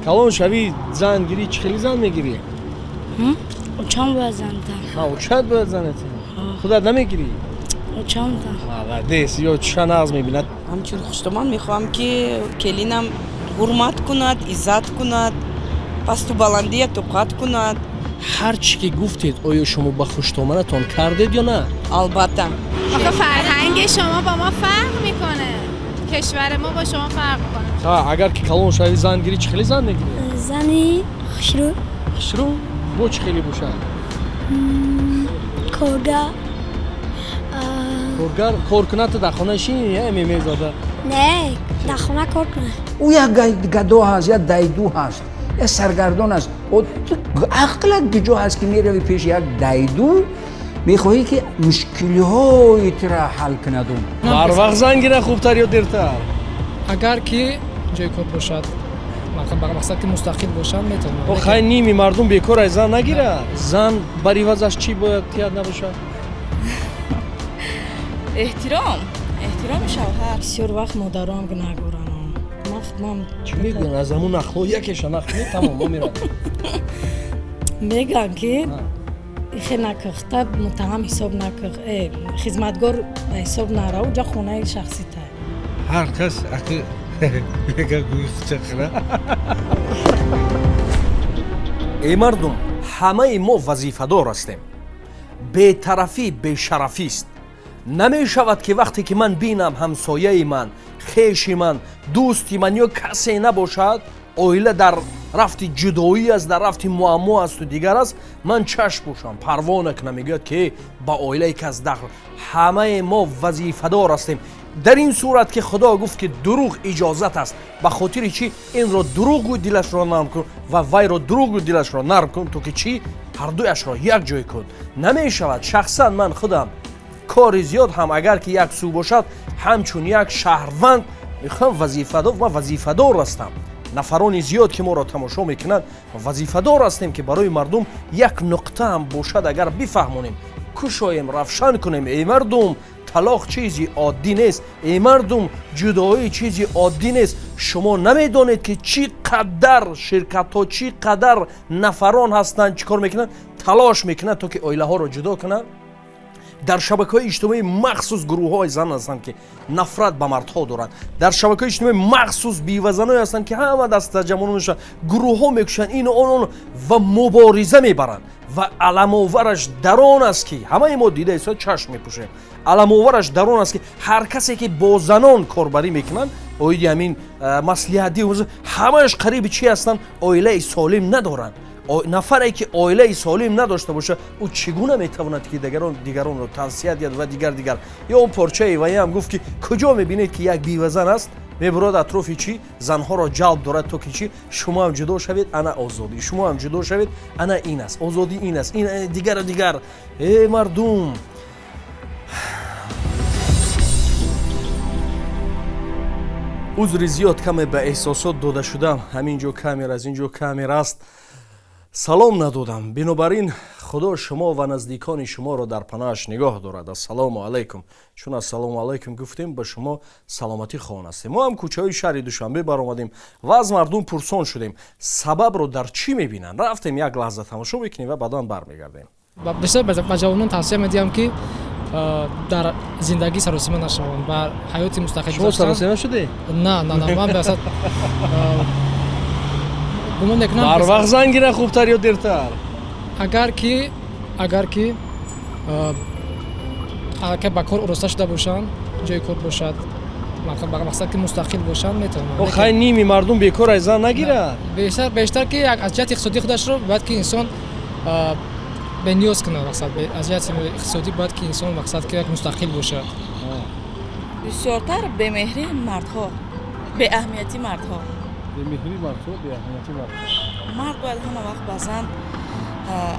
Калон шавӣ, зан гирӣ, чӣ хели зан мегирӣ? Очам бояд зантам. Ҳа, очат бояд занати. Худат намегирӣ? Очам та. Молодец, ё чиша нағз мебинад. Ҳамчун хуштоман мехоҳам, ки келинам ҳурмат кунад, иззат кунад, пасту баландия тоқат кунад. Ҳар чӣ ки гуфтед, оё шумо ба хуштоманатон кардед ё на? Албатта. آخه فرهنگ شما با ما فرق میکنه، کشور ما با شما فرق میکنه. Ҳа, агар ки калон шавӣ, зан гирӣ, чӣ хели зан мегирӣ? Зани хушрӯ. Хушрӯ бо чӣ хеле бошад? Коргар. Коргар кор кунад, ту дар хона шинӣ, я мемезада? Не, дар хона кор кунад. Ӯ як гадо ҳаст, як дайду ҳаст, як саргардон аст. Ақлат куҷо ҳаст, ки меравӣ пеши як дайду, мехоҳӣ, ки мушкилиҳои тура ҳал кунад ӯ? Барвақт зан гира хубтар ё дертар? Агар ки ҷои кор бошад, мақсад ки мустақил бошанд, метавонанд. О, хай, ними мардум бекор ай, зан нагира. Зан бар ивазаш чӣ бояд тиҳад набошад? Эҳтиром, эҳтироми шавҳар. Бисёр вақт модароам гунаҳгоранд. Ман худмам. Чӣ мегӯянд? Аз ҳамун нақлҳо якеша нақл кунед, тамом, мо меравем. Мегӯянд, ки ихе накӯхта муттаҳам ҳисоб накӯх, хизматгор ба ҳисоб нара, уҷа хонаи шахсита. Ҳар кас ақи мега гӯи хучақра. Эй мардум, ҳамаи мо вазифадор ҳастем. Бетарафӣ бешарафист. Намешавад, ки вақте ки ман бинам ҳамсояи ман, хеши ман, дӯсти ман ё касе набошад, оила дар рафти ҷудоӣ аст, дар рафти муаммо асту дигар аст, ман чашм пӯшам, парво накунам. Мегӯяд, ки ба оилаи кас дахл. Ҳамаи мо вазифадор ҳастем. Дар ин сурат ки Худо гуфт, ки дурӯғ иҷозат аст, ба хотири чӣ? Инро дурӯғ гӯй, дилашро нарм кун, ва вайро дурӯғ гӯй, дилашро нарм кун, то ки чӣ? Ҳардуяшро як ҷой кун. Намешавад. Шахсан ман худам кори зиёд ҳам агар ки як сӯ бошад, ҳамчун як шаҳрванд мехоҳам вазифадор, ман вазифадор ҳастам. Нафарони зиёд ки моро тамошо мекунанд, вазифадор ҳастем, ки барои мардум як нуқта ҳам бошад агар бифаҳмонем, кушоем, равшан кунем. Эй мардум, талоқ чизи оддӣ нест. Эй мардум, ҷудоӣ чизи оддӣ нест. Шумо намедонед, ки чӣ қадар ширкатҳо, чӣ қадар нафарон ҳастанд, чӣ кор мекунанд, талош мекунанд, то ки оилаҳоро ҷудо кунанд. Дар шабакаҳои иҷтимоӣ махсус гурӯҳҳои зан ҳастанд, ки нафрат ба мардҳо доранд. Дар шабакаҳои иҷтимоӣ махсус бевазаное ҳастанд, ки ҳама дастаҷамонашон гурӯҳҳо мекушанд, ину он он ва мубориза мебаранд. Ва аламовараш дар он аст, ки ҳамаи мо дида истода чашм мепӯшем. Аламовараш дар он аст, ки ҳар касе ки бо занон корбарӣ мекунанд, оиди ҳамин маслиҳатӣ, ҳамааш қариби чӣ ҳастанд? Оилаи солим надоранд. Нафаре ки оилаи солим надошта бошад, ӯ чӣ гуна метавонад, ки дигаронро тавсия диҳад ва дигар дигар. Ё он порчаи ваям гуфт, ки куҷо мебинед, ки як бевазан аст, мебурад атрофи чӣ занҳоро ҷалб дорад, то ки чӣ? Шумо ҳам ҷудо шавед, ана озодӣ, шумо ҳам ҷудо шавед, ана ин аст озодӣ, ин аст ин, дигару дигар. Э мардум, узри зиёд, каме ба эҳсосот дода шудам. Ҳамин ҷо камера аз ин ҷо камера аст, салом надодам. Бинобар ин Худо шумо ва наздикони шуморо дар паноҳаш нигоҳ дорад. Ассалому алайкум. Чун ассалому алайкум гуфтем, ба шумо саломатӣ хоҳон ҳастем. Мо ҳам кӯчаҳои шаҳри Душанбе баромадем ва аз мардум пурсон шудем, сабабро дар чӣ мебинанд. Рафтем, як лаҳза тамошо мекунем ва баъдан бармегардем. Бисёр ба ҷавонон тавсия медиҳам, ки дар зиндагӣ саросима нашаванд, ба ҳаёти мустақил. Шумо саросима шудед? На, на, на, ман беасад гумон мекунам. Барвақт зан гира хубтар ё дертар? Агар ки аллакай ба кор ороста шуда бошанд, ҷои кор бошад, мақсад ки мустақил бошанд, метавонанд. О, хай, ними мардум бекор ай, зан нагирад. Бештар ки аз ҷиҳати иқтисодӣ худашро бояд ки инсон бениёз кунад. Мақсад, аз ҷиҳати иқтисодӣ бояд ки инсон, мақсад ки як мустақил бошад. Бисёртар бемеҳрии мардҳо, беаҳамияти мардҳо. Бемеҳрии мардҳо, беаҳамияти мардҳо. Мард бояд ҳама вақт ба зан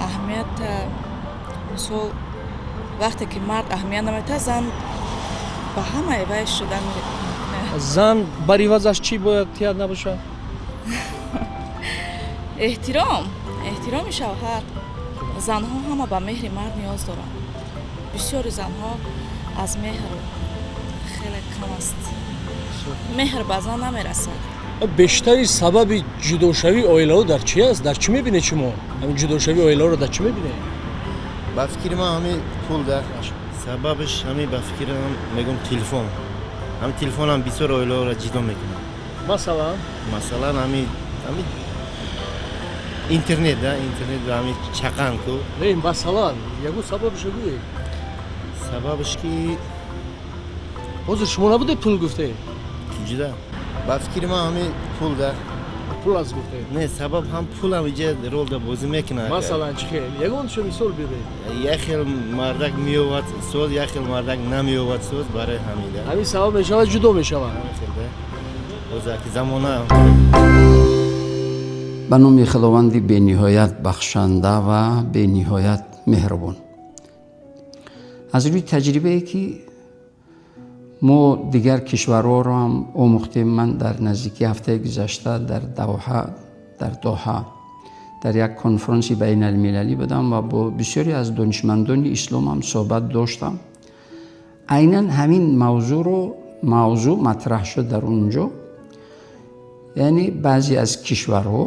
аҳамият, мисол, вақте ки мард аҳамият наметиҳад, зан ба ҳамаи вай шудан. Зан бар ивазаш чӣ бояд тиҳад набошад? Эҳтиром, эҳтироми шавҳар. Занҳо ҳама ба меҳри мард ниёз доранд. Бисёри занҳо аз меҳр хеле кам аст, меҳр ба зан намерасад. Бештари сабаби ҷудошавии оилаҳо дар чӣ аст? Дар чӣ мебинед шумо? Ҳамин ҷудошавии оилаҳоро дар чӣ мебинед? Ба фикри ман, ҳамин пул да сабабаш. Ҳамин, ба фикрам, мегӯм, телефон. Ҳамин телефонам бисёр оилаҳоро ҷудо мекунад. Масалан? Масалан, ҳамин интернет да, интернет ба ҳамин чақан ку. Не, масалан, ягон сабабашо гӯед. Сабабаш ки Ҳозир шумо набудед, пул гуфтед? Ҷуда, ба фикри ман, ҳамин пул да. Пул аст гуфтед. Не, сабаб ҳам пулам иҷа рол да бозӣ мекунад. Масалан, чӣ хел? Ягоншо мисол биёред. Як хел мардак меёвад соз, як хел мардак намеёвад соз, барои ҳамин да. Ҳамин сабаб мешавад, ҷудо мешавад. Ҳозир замона. Ба номи Худованди бениҳоят бахшанда ва бениҳоят меҳрубон. Аз рӯи таҷрибае ки мо дигар кишварҳоро ҳам омӯхтем, ман дар наздики ҳафтаи гузашта дар Доҳа дар як конфронси байналмилалӣ будам ва бо бисёре аз донишмандони ислом ҳам суҳбат доштам. Айнан ҳамин мавзӯъро, мавзӯъ матраҳ шуд дар он ҷо. Яъне баъзе аз кишварҳо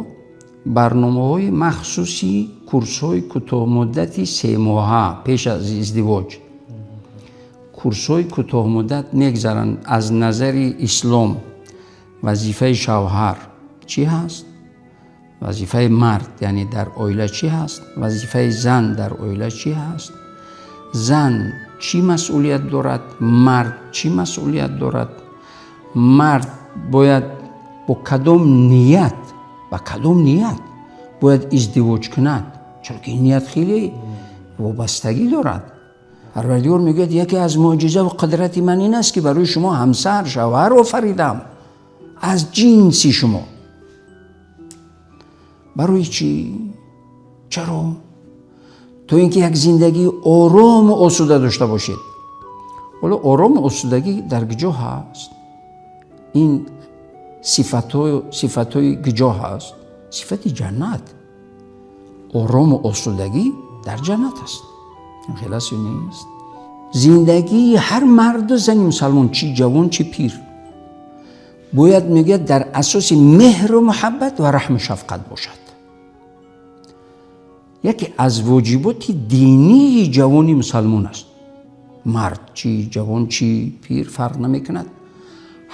барномаҳои махсуси курсҳои кӯтоҳмуддати 3 моҳа пеш аз издивоҷ, курсҳои кӯтоҳмуддат мегзаранд. Аз назари ислом вазифаи шавҳар чӣ ҳаст, вазифаи мард, яъне, дар оила чӣ ҳаст, вазифаи зан дар оила чӣ ҳаст, зан чӣ масъулият дорад, мард чӣ масъулият дорад, мард бояд бо кадом ният, ба кадом ният бояд издивоҷ кунад, чунки ният хеле вобастагӣ дорад. Парвардигор мегӯяд: яке аз мӯъҷизаву қудрати ман ин аст, ки барои шумо ҳамсар, шавҳар офаридам аз ҷинси шумо. Барои чӣ? Чаро? То ин ки як зиндагии орому осуда дошта бошед. Ҳоло орому осудагӣ дар куҷо ҳаст? Ин сифатҳои куҷо ҳаст? Сифати ҷаннат. Орому осудагӣ дар ҷаннат аст. Хеле аст ё нест? Зиндагии ҳар марду зани мусалмон, чӣ ҷавон, чӣ пир, бояд, мегӯяд, дар асоси меҳру муҳаббат ва раҳму шафқат бошад. Яке аз воҷиботи динии ҷавони мусалмон аст, мард чӣ, ҷавон чӣ, пир, фарқ намекунад,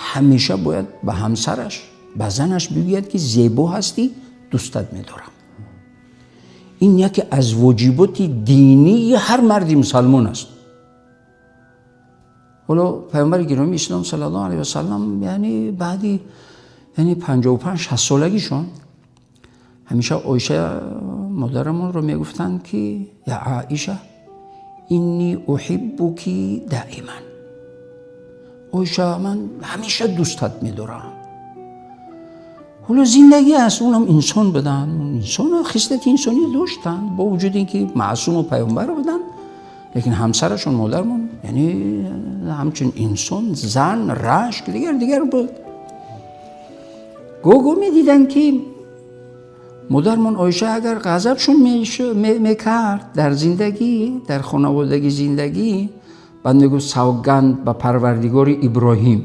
ҳамеша бояд ба ҳамсараш, ба занаш бигӯяд, ки зебо ҳастӣ, дӯстат медорам. Ин яке аз воҷиботи динии ҳар марди мусалмон аст. Ҳоло Паёмбари гиромии ислом саллаллоҳу алайҳи васалам, яъне баъди, яъне, 55-60 солагишон, ҳамеша Оиша модарамонро мегуфтанд, ки: «Я Оиша, инни уҳиббуки даиман». Оиша, ман ҳамеша дӯстат медорам. Ҳоло зиндагӣ аст, унам инсон буданд, инсон, хислати инсонӣ доштанд, бо вуҷуди ин ки маъсуму паёмбар буданд, лекин ҳамсарашон, модармон, яъне, ҳамчун инсон, зан, рашк, дигар дигар буд. Гоҳ-гоҳ медиданд, ки модармон Оиша агар ғазабшон мекард дар зиндагӣ, дар хонаводагӣ зиндагӣ, баъд мегуфт: «Савганд ба Парвардигори Иброҳим».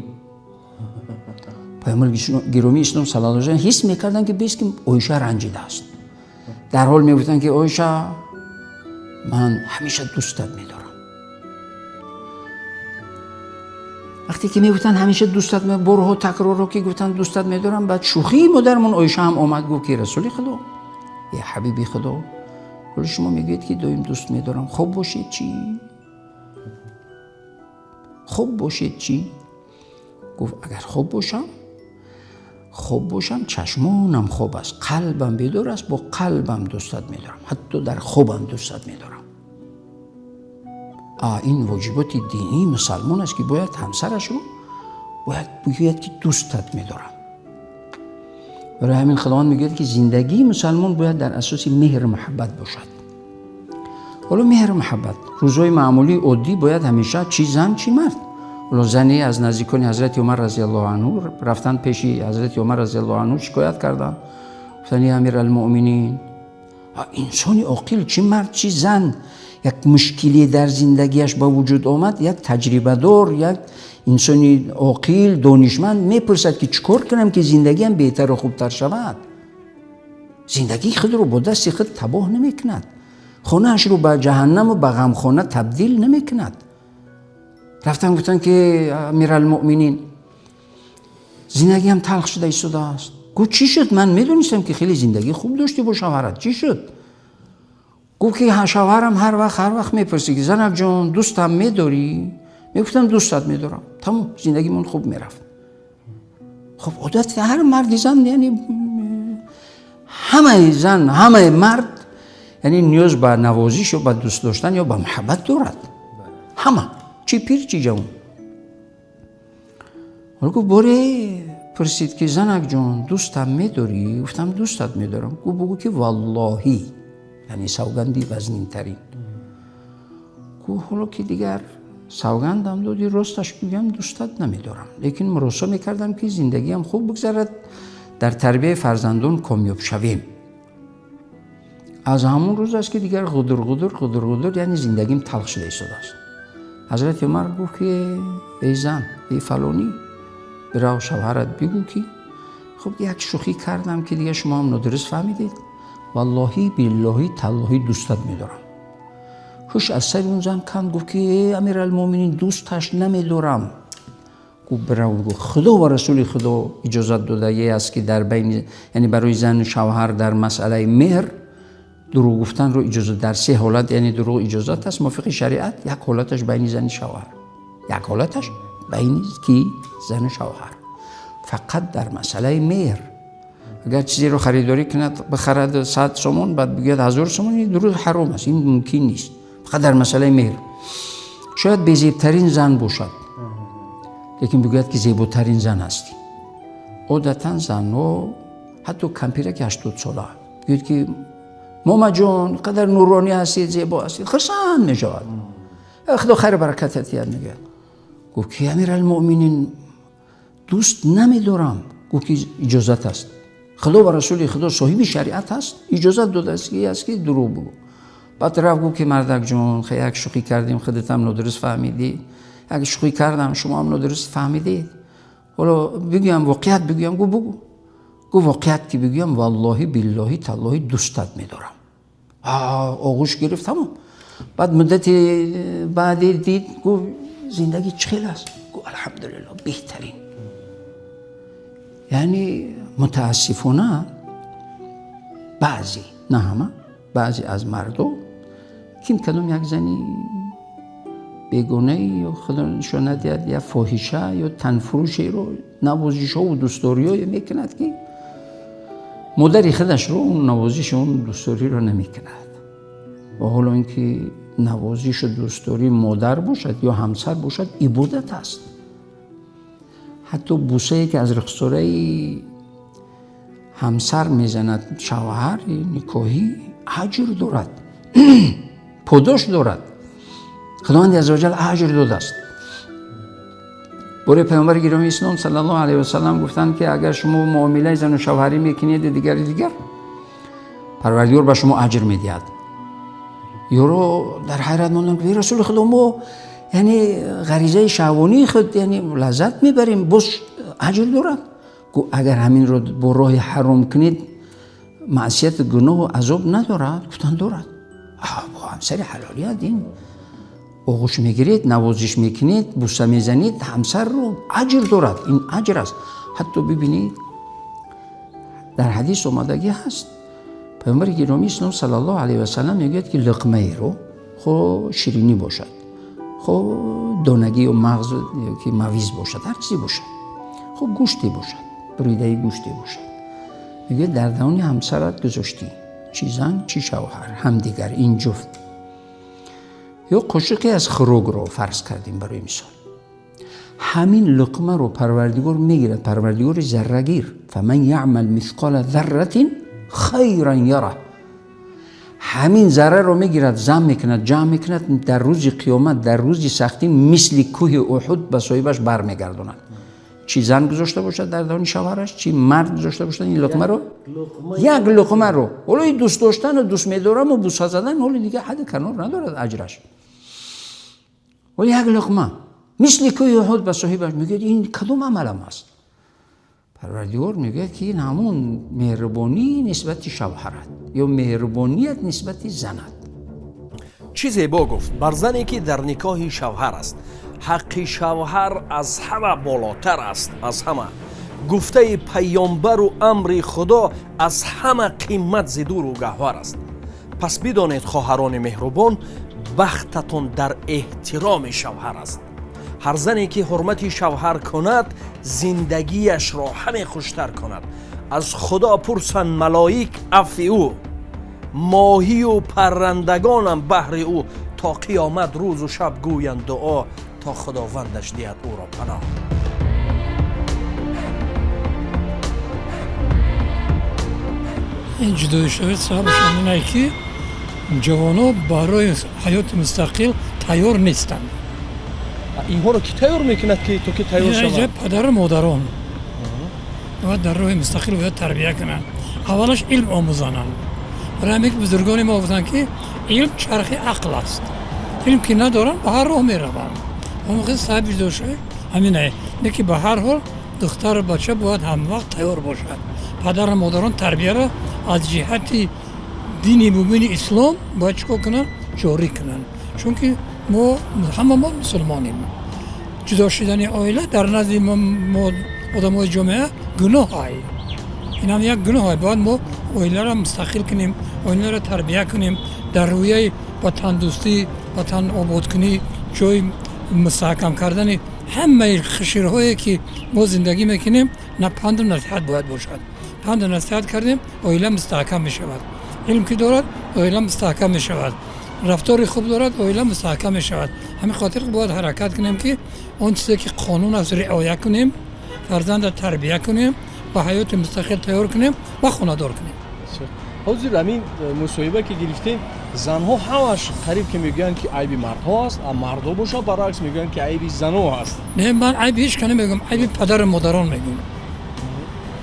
Паёмбари гиромии ислом саллаллоҳу алайҳи ҳис мекарданд, ки бес ки Оиша ранҷидааст. Дар ҳол мегуфтанд, ки: «Оиша, ман ҳамеша дӯстат медорам». Вақте ки мегуфтанд ҳамеша дӯстат, борҳо такрорро ки гуфтанд дӯстат медорам, баъд шӯхии модармон Оиша ҳам омад, гуфт, ки: «Расули Худо, е ҳабиби Худо, ҳоло шумо мегӯед, ки доим дӯст медорам, хоб бошед чӣ? Хоб бошед чӣ?» Гуфт: «Агар хоб бошам, хоб бошам, чашмонам хоб аст, қалбам бедор аст, бо қалбам дӯстат медорам, ҳатто дар хобам дӯстат медорам». Ин воҷиботи динии мусалмон аст, ки бояд ҳамсарашро бояд бигӯяд, ки дӯстат медорам. Барои ҳамин Худованд мегӯяд, ки зиндагии мусалмон бояд дар асоси меҳру муҳаббат бошад. Ҳоло меҳру муҳаббат рӯзҳои маъмулии оддӣ бояд ҳамеша, чӣ зан, чӣ мард. Ҳоло зане аз наздикони ҳазрати Умар разиаллоҳу анҳу рафтанд пеши ҳазрати Умар разиаллоҳу анҳу, шикоят карданд, гуфтанд: «Я амир алмуъминин, Инсони оқил, чӣ мард, чӣ зан, як мушкиле дар зиндагиаш ба вуҷуд омад, як таҷрибадор, як инсони оқил, донишманд мепурсад, ки чӣ кор кунам, ки зиндагиам беҳтару хубтар шавад. Зиндагии худро бо дасти худ табоҳ намекунад, хонаашро ба ҷаҳаннаму ба ғамхона табдил намекунад. Рафтан, гуфтанд, ки Амиралмуъминин, зиндагиам талх шуда истодааст. Гуфт: «Чӣ шуд? Ман медонистам, ки хеле зиндагии хуб доштӣ бо шавҳарат, чӣ шуд?» Гуфт, ки шавҳарам ҳар вақт мепурсид, ки занак ҷон, дӯстам медорӣ? Мегуфтам, дӯстат медорам, тамом, зиндагимон хуб мерафт. Хуб, одати ҳар марди зан, яъне ҳамаи зан, ҳамаи мард, яъне ниёз ба навозиш ё ба дӯст доштан ё ба муҳаббат дорад ҳама, чӣ пир, чӣ ҷавон. Ҳоло гуфт, боре пурсид, ки занак ҷон, дӯстам медорӣ? Гуфтам, дӯстат медорам. Гуфт, бугӯ, ки валлоҳӣ, яъне савганди вазнинтарин. Гуфт, ҳоло ки дигар савгандам додӣ, росташ бигӯям, дӯстат намедорам, лекин муросо мекардам, ки зиндагиам хуб бигзарад, дар тарбияи фарзандон комёб шавем. Аз ҳамон рӯз аст, ки дигар ғудур ғудур, ғудур ғудур, яъне зиндагим талх шуда истодааст. Ҳазрати Умар гуфт, ки эй зан, эй фалонӣ, бирав, шавҳарат бигӯ, ки хуб, як шӯхӣ кардам, ки дигар шумо ҳам нодуруст фаҳмидед, валлоҳӣ, биллоҳӣ, таллоҳӣ, дӯстат медорам. Ҳуш аз сари он зан канд, гуфт, ки Амиралмуъминин, дӯсташ намедорам. Гуфт, бирав, гуфт, Худо ва Расули Худо иҷозат додагӣ аст, ки дар байни, яъне барои зану шавҳар дар масъалаи меҳр дурӯғ гуфтанро иҷозат дар се ҳолат, яъне дурӯғ иҷозат аст мувофиқи шариат. Як ҳолаташ байни зани шавҳар, як ҳолаташ байни ки зану шавҳар, фақат дар масъалаи меҳр. Агар чизеро харидорӣ кунад, бихарад 100 сомон, баъд бигӯяд 1000 сомон, ин дурӯғ ҳаром аст, ин мумкин нест. Фақат дар масъалаи меҳр. Шояд безебтарин зан бошад, лекин бигӯяд, ки зеботарин зан ҳастӣ. Одатан занҳо, ҳатто кампираки 80сола бигӯяд, ки момаҷон, қадар нуронӣ ҳастед, зебо ҳастед, хурсанд мешавад. Худо хайру баракатат диҳад, мегӯяд. Гуфт, ки Амиралмуъминин, дӯст намедорам. Гуфт, ки иҷозат аст, Худо ва Расули Худо соҳиби шариат аст, иҷозат додааст, ки аст, ки дурӯғ бигӯ. Баъд рафт, гуфт, ки мардакҷон, як шӯхӣ кардем, худатам нодуруст фаҳмидӣ, як шӯхӣ кардам, шумо ҳам нодуруст фаҳмидед, ҳоло бигӯям, воқеият бигӯям? Гуфт, бугӯ. Гуфт, воқеият ки бигӯям, валлоҳӣ, биллоҳӣ, таллоҳӣ, дӯстат медорам. Оғӯш гирифт, тамом. Баъд муддати баъде дид, гуфт, зиндагӣ чӣ хел аст? Гуфт, алҳамдулилло, беҳтарин. Яъне мутаассифона баъзе, на ҳама, баъзе аз мардо ким кадом як зани бегонае ё Худо нишон надиҳад, я фоҳиша ё танфурӯшеро навозишҳову дӯстдориҳое мекунад, ки модари худашро он навозиши, он дӯстдориро намекунад. Ва ҳоло ин ки навозишу дӯстдории модар бошад ё ҳамсар бошад, ибодат аст. Ҳатто бусае, ки аз рухсораи ҳамсар мезанад шавҳари никоҳӣ, аҷр дорад, подош дорад. Худованди аззаваҷал аҷр додааст. Бори Паёмбари гиромии Ислом саллаллоҳу алайҳи васаллам гуфтанд, ки агар шумо муомилаи зану шавҳарӣ мекунед, дигари дигар, Парвардигор ба шумо аҷр медиҳад. Ёро дар ҳайрат монданд: эй Расули Худо, мо яъне ғаризаи шаҳвонии худ, яъне лаззат мебарем, боз аҷр дорад? Гуфт, агар ҳаминро бо роҳи ҳаром кунед, маъсияту гуноҳу азоб надорад? Гуфтанд, дорад. Бо ҳамсари ҳалолият ин оғӯш мегиред, навозиш мекунед, буса мезанед ҳамсарро, аҷр дорад, ин аҷр аст. Ҳатто бибинед, дар ҳадис омадагӣ ҳаст, Паёмбари гиромии Ислом саллаллоҳу алайҳи васаллам мегӯяд, ки луқмаеро, хо ширинӣ бошад, хо донагӣ ё мағз ки мавиз бошад, ҳар чизе бошад, хо гӯште бошад, буридаи гӯште бошад, мегӯяд, дар даҳони ҳамсарат гузоштӣ, чӣ зан, чӣ шавҳар, ҳамдигар ин ҷуфт, ё қошиқе аз хӯрокро фарз кардем барои мисол, ҳамин луқмаро Парвардигор мегирад, Парвардигори заррагир, فمن يعمل مثقال ذرة خيرا يره, ҳамин зарраро мегирад, зам мекунад, ҷамъ мекунад, дар рӯзи қиёмат, дар рӯзи сахтӣ мисли кӯҳи Уҳуд ба соҳибаш бармегардонад. Чӣ зан гузошта бошад дар даҳони шавҳараш, чӣ мард гузошта бошад, ин луқмаро, як луқмаро. Ҳоло ин дӯст доштану дӯст медораму буса задан ҳоли дига ҳадди канор надорад аҷраш. Ҳоло як луқма мисли кӯҳи Уҳуд ба соҳибаш мегӯяд, ин кадом амалам аст? Парвардигор мегӯяд, ки ин ҳамон меҳрубонӣ нисбати шавҳарат ё меҳрубоният нисбати занат. Чӣ зебо гуфт бар зане ки дар никоҳи шавҳар аст. Ҳаққи шавҳар аз ҳама болотар аст, аз ҳама. Гуфтаи паёмбару амри Худо аз ҳама қимат зи дуру гаҳвар аст. Пас бидонед, хоҳарони меҳрубон, бахтатон дар эҳтироми шавҳар аст. Ҳар зане ки ҳурмати шавҳар кунад, зиндагиашро ҳаме хуштар кунад. Аз Худо пурсанд малоик афви ӯ, моҳию паррандагонам баҳри ӯ, то қиёмат рӯзу шаб гӯянд дуо, то Худовандаш диҳад ӯро паноҳ. Ин ҷудоишавӣ сабабаш ҳамин ае, ки ҷавонҳо барои ҳаёти мустақил тайёр нестанд. Инҳоро кӣ тайёр мекунад, ки то ки тайёр шаванд? Падару модарон бояд дар роҳи мустақил бояд тарбия кунанд. Аввалаш илм омӯзонанд. Барои ҳамин ки бузургони мо гуфтанд, ки илм чархи ақл аст. Илм ки надоранд, ба ҳар роҳ мераванд. Он хел сабаби ҷудошавӣ ҳамин ае. Лекин ба ҳар ҳол духтару бача бояд ҳамвақт тайёр бошад. Падару модарон тарбияро аз ҷиҳати дини мубини ислом бояд чӣ кор кунанд? Ҷорӣ кунанд. Чунки мо ҳама мо мусулмонем. Ҷудо шудани оила дар назди мо одамои ҷомеа гуноҳ ай. Ин ҳам як гуноҳ ай. Бояд мо оиларо мустақил кунем, оиларо тарбия кунем, дар рӯяи ватандӯстӣ, ватан ободкунӣ, ҷои мустаҳкам кардани ҳамаи хиширҳое ки мо зиндагӣ мекунем, на панду насиҳат бояд бошад. Панду насиҳат кардем, оила мустаҳкам мешавад. Илм ки дорад, оила мустаҳкам мешавад. Рафтори хуб дорад, оила мустаҳкам мешавад. Ҳамин хотир бояд ҳаракат кунем, ки он чизе ки қонун аст риоя кунем, фарзандро тарбия кунем, ба ҳаёти мустақил тайёр кунем ва хонадор кунем. Ҳозир ҳамин мусоҳиба ки гирифтем, занҳо ҳамаш қариб ки мегӯянд, ки айби мардҳо аст, а мардҳо бошад баръакс мегӯянд, ки айби занҳо аст. Не, ман айби ҳеҷ ка намегӯям, айби падару модарон мегӯям.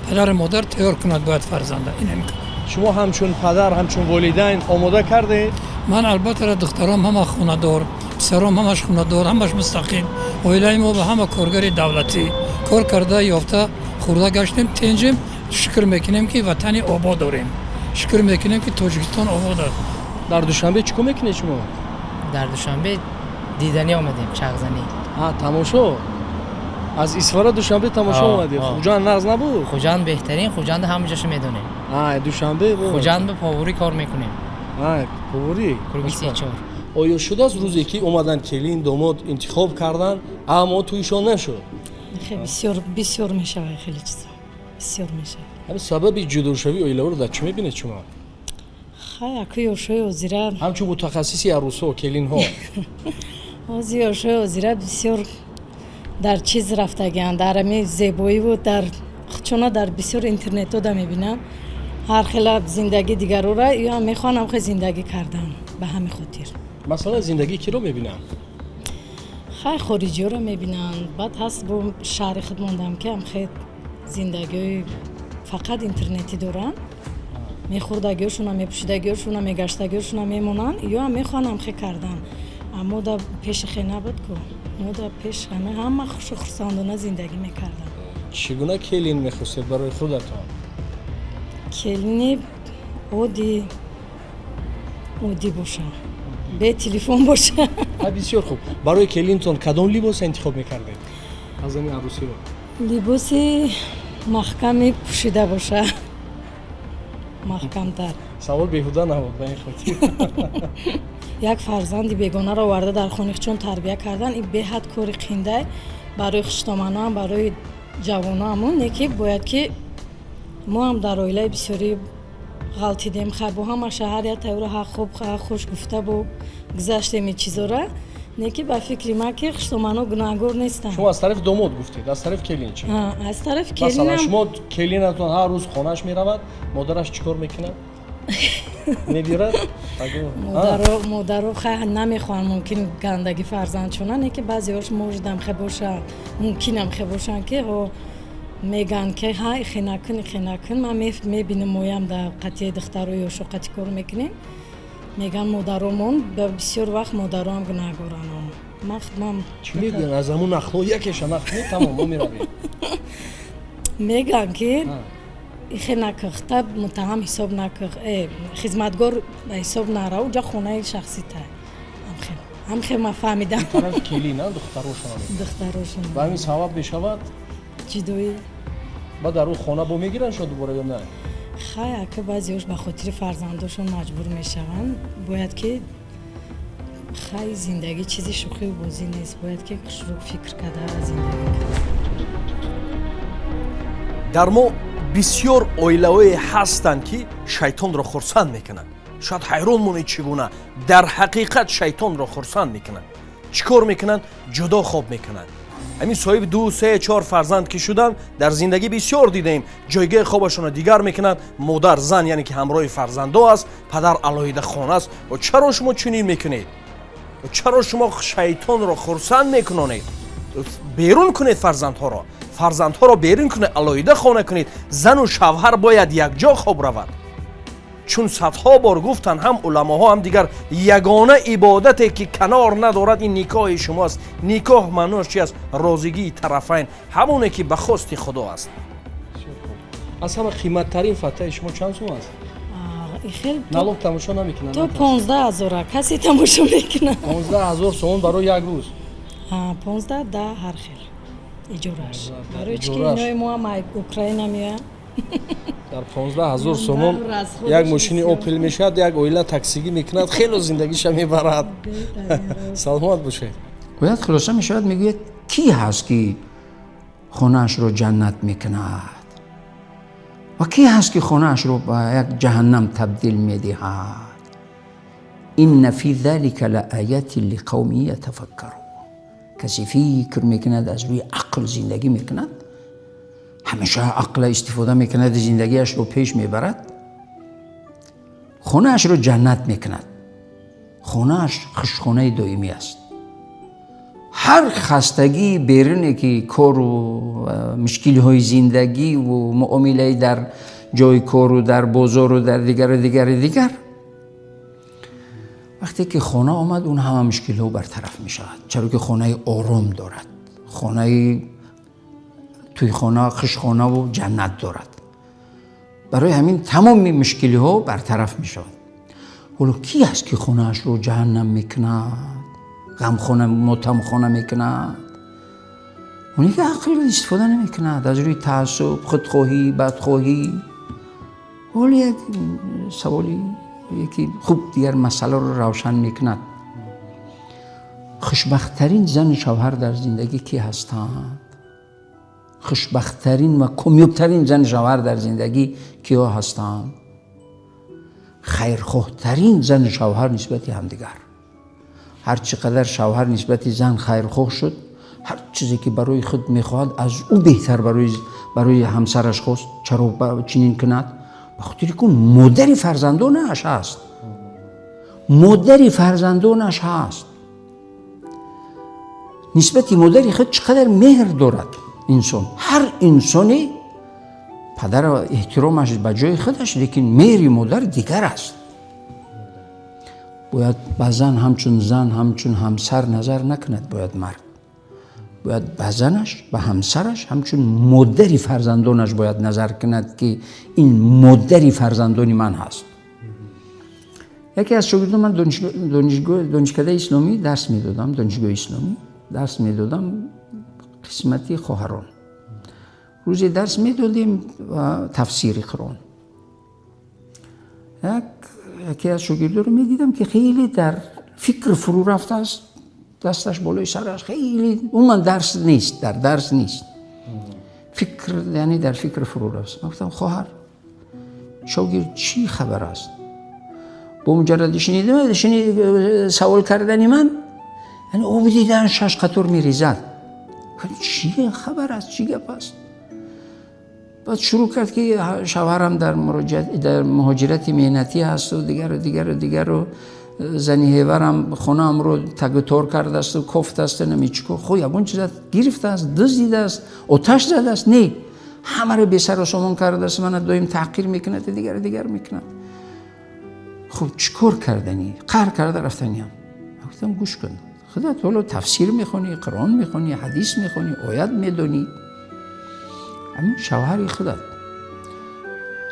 Падару модар тайёр кунад бояд фарзанда. Ин ҳамин кор. Шумо ҳамчун падар, ҳамчун волидайн омода кардед? Ман албатта духтаром ҳама хонадор, писаром ҳамаш хонадор, ҳамаш мустақил. Оилаи мо ба ҳама коргари давлатӣ. Кор карда, ёфта, хӯрда гаштем, тенҷем, шукр мекунем, ки ватани обод дорем. Шукр мекунем, ки Тоҷикистон обод аст. Дар Душанбе чӣ кор мекунед шумо? Дар Душанбе диданӣ омадем, чархзанӣ. Тамошо? Аз Исфара Душанбе тамошо омадед? Хуҷанд нағз набуд? Хуҷанд беҳтарин, Хуҷанд ҳама ҷоша медонем. Душанбе? Хуҷанд ба поварӣ кор мекунем. Поварӣ? Круги 34. Оё шудааст рӯзе ки омаданд келин, домод интихоб карданд, аммо тӯйшон нашуд? Бисёр, бисёр мешавад хеле чизо. Бисёр мешавад. Ҳамин сабаби ҷудошавии оилаҳоро дар чӣ мебинед шумо? Хай, аку ёшои ҳозира ҳамчун мутахассиси арӯсҳо, келинҳо. Ҳозир ёшои ҳозира бисёр дар чиз рафтагианд, дар ҳамин зебоиву дар чуна дар бисёр интернетҳо да мебинам ҳар хела зиндагӣ дигарора, ё мехоҳанд ҳам хел зиндагӣ кардан, ба ҳамин хотир. Масалан, зиндагии киро мебинанд? Хай, хориҷиёро мебинанд. Баъд ҳаст бо шаҳри худ мондам, ки ҳам хел зиндагиҳои фақат интернетӣ доранд, мехӯрдагиҳошуна, мепӯшидагиҳошуна, мегаштагиҳошуна мемонанд, ё ҳам мехоҳанд ҳам хел кардан. Аммо да пеши хе набуд ку, мо да пеш ҳама хушу хурсандона зиндагӣ мекарданд. Чӣ гуна келин мехостед барои худатон? Келини оддӣ, оддӣ боша, бе телефон боша. Бисёр хуб. Барои келинтон кадом либоса интихоб мекардед аз ҳамин арӯсиро? Либоси маҳкаме пӯшида боша, маҳкамтар. Савол беҳуда набуд ба ин хотир. Як фарзанди бегонаро оварда дар хонаи чун тарбия кардан, ин беҳад кори қиндай барои хуштоманоам, барои ҷавоноамон. Не ки бояд ки мо ҳам дар оилаи бисёрӣ ғалтидем. Хай, бо ҳама шаҳар як тайёра ҳа хуб, ҳа хуш гуфта бо гузаштем ин чизора. Не ки ба фикри ман ки хуштомано гунаҳгор нестанд. Шумо аз тарафи домод гуфтед, аз тарафи келин чӣ? Аз тарафи Масалан, келинам шумо келинатон ҳар рӯз хонааш меравад, модараш чӣ кор мекунад? Мебирад. Модаро хай намехоҳанд, мумкин, гандаги фарзандшона, не ки баъзеҳош мождам хе боша, мумкинам хе бошанд, ки ҳо мегӯянд, ки ҳа, ихе накун, ихе накун. Ман мебинам, моям дар қатъияи духтаро ёшо қатъи кор мекунем, мегӯянд модаромон, бисёр вақт модароам гунаҳгоранд. Ман худмам. Чӣ мегӯянд? Аз ҳамун нақлҳо якеша нақл кунед, тамом, мо меравем. Мегӯянд, ки ихе накун, та муттаҳам ҳисоб накун, хизматгор ба ҳисоб нара, уҷа хонаи шахсита. Ҳамхел ман фаҳмидам. Тарафи келин, духтарошон. Духтарошон. Ба ҳамин сабаб мешавад ҷудоӣ. Баъд дар ӯ хона бо мегиранд шо дубора ё на? Хай, ака, баъзеҳош ба хотири фарзандошон маҷбур мешаванд. Бояд ки, хай, зиндагӣ чизи шӯхию бозӣ нест, бояд ки хушрӯ фикр карда зиндагӣ кард. Дар мо бисёр оилаҳое ҳастанд, ки шайтонро хурсанд мекунанд. Шояд ҳайрон монед, чӣ гуна дар ҳақиқат шайтонро хурсанд мекунанд. Чӣ кор мекунанд? Ҷудо хоб мекунанд. Ҳамин соҳиби ду, се, чор фарзанд ки шуданд, дар зиндагӣ бисёр дидаем, ҷойгоҳи хобашонро дигар мекунанд. Модар, зан, яъне ки ҳамроҳи фарзандо аст, падар алоҳида хона аст. Чаро шумо чунин мекунед? Чаро шумо шайтонро хурсанд мекунонед? Берун кунед фарзандҳоро, фарзандҳоро берун кунед, алоҳида хона кунед. Зану шавҳар бояд якҷо хоб равад, чун садҳо бор гуфтанд ҳам уламоҳо, ҳам дигар, ягона ибодате ки канор надорад, ин никоҳи шумоаст. Никоҳ маъноаш чи аст? Розигии тарафайн, ҳамоне ки ба хости Худо аст. Аз ҳама қиматтарин фатаи шумо чанд сум аст? Налог тамошо намекунад? То 15 000-а касе тамошо мекунад. 15 000 сомон барои як рӯз? 15, 10, ҳар хел иҷораш, барои чи ки инои мо ҳам Украина меоянд. Дар 15 000 сомон як мошини Опел мешавад, як оила таксигӣ мекунад, хело зиндагиша мебарад. Саломат бошед. Бояд хулоса мешавад, мегӯяд, кӣ ҳаст, ки хонаашро ҷаннат мекунад, ва кӣ ҳаст, ки хонаашро ба як ҷаҳаннам табдил медиҳад? إن في ذلك لآيات لقوم يتفكرون. Касе фикр мекунад, аз рӯи ақл зиндагӣ мекунад, ҳамеша ақла истифода мекунад, зиндагиашро пеш мебарад, хонаашро ҷаннат мекунад, хонааш хушхонаи доимӣ аст. Ҳар хастагии беруне, ки кору мушкилиҳои зиндагиву муомилаи дар ҷои кору дар бозору дар дигару дигари дигар, вақте ки хона омад, он ҳама мушкилиҳо бартараф мешавад, чаро ки хонаи ором дорад, хонаи тӯйхона, хушхонаву ҷаннат дорад. Барои ҳамин тамоми мушкилиҳо бартараф мешавад. Ҳоло кӣ аст, ки хонаашро ҷаҳаннам мекунад, ғамхона, мотамхона мекунад? Оне ки ақл истифода намекунад, аз рӯи таассуб, худхоҳӣ, бадхоҳӣ. Ҳоло як саволи ки хуб дигар масъаларо равшан мекунад: хушбахттарин зану шавҳар дар зиндагӣ кӣ ҳастанд? Хушбахттарин ва комёбтарин зану шавҳар дар зиндагӣ киҳо ҳастанд? Хайрхоҳтарин зану шавҳар нисбати ҳамдигар. Ҳар чӣ қадар шавҳар нисбати зан хайрхоҳ шуд, ҳар чизе ки барои худ мехоҳад, аз ӯ беҳтар барои ҳамсараш хост. Чаро чунин кунад? Ба хотири ки модари фарзандонаш ҳаст, модари фарзандонаш ҳаст. Нисбати модари худ чӣ қадар меҳр дорад инсон. Ҳар инсоне падар эҳтиромаш ба ҷои худаш, лекин меҳри модар дигар аст. Бояд ба зан ҳамчун зан, ҳамчун ҳамсар назар накунад. Бояд мард бояд ба занаш, ба ҳамсараш ҳамчун модари фарзандонаш бояд назар кунад, ки ин модари фарзандони ман ҳаст. Яке аз шогирдон, ман донишкадаи исломӣ дарс медодам, донишгоҳи исломӣ дарс медодам, қисмати хоҳарон. Рӯзе дарс медодем тафсири Қуръон. Яке аз шогирдоро медидам, ки хеле дар фикр фурӯ рафтааст, дасташ болои сараш, хеле умуман дарс нест, дар дарс нест, фикр, яъне дар фикр фурӯ рафт. Ман гуфтам: «Хоҳар, шогирд, чӣ хабар аст?» Бо муҷарради савол кардани ман, яъне об дидан шаш қатор мерезад. Чӣ хабар аст, чӣ гап аст? Баъд шурӯъ кард, ки шавҳарам дар муҳоҷирати меҳнатӣ ҳасту дигару дигару дигару, зани ҳеварам хонаамро тагутор кардасту кофтасту намечико. Хо, ягон чиза гирифтааст, дуздидааст, оташ задааст? Не, ҳамаро бесару сомон кардааст, мана доим таҳқир мекунад, дигару дигар мекунад. Хуб, чӣ кор карданӣ? Қаҳр карда рафтаниям. Гуфтам: гӯш кун, худат ҳоло тафсир мехонӣ, Қуръон мехонӣ, ҳадис мехонӣ, оят медонӣ. Ҳамин шавҳари худат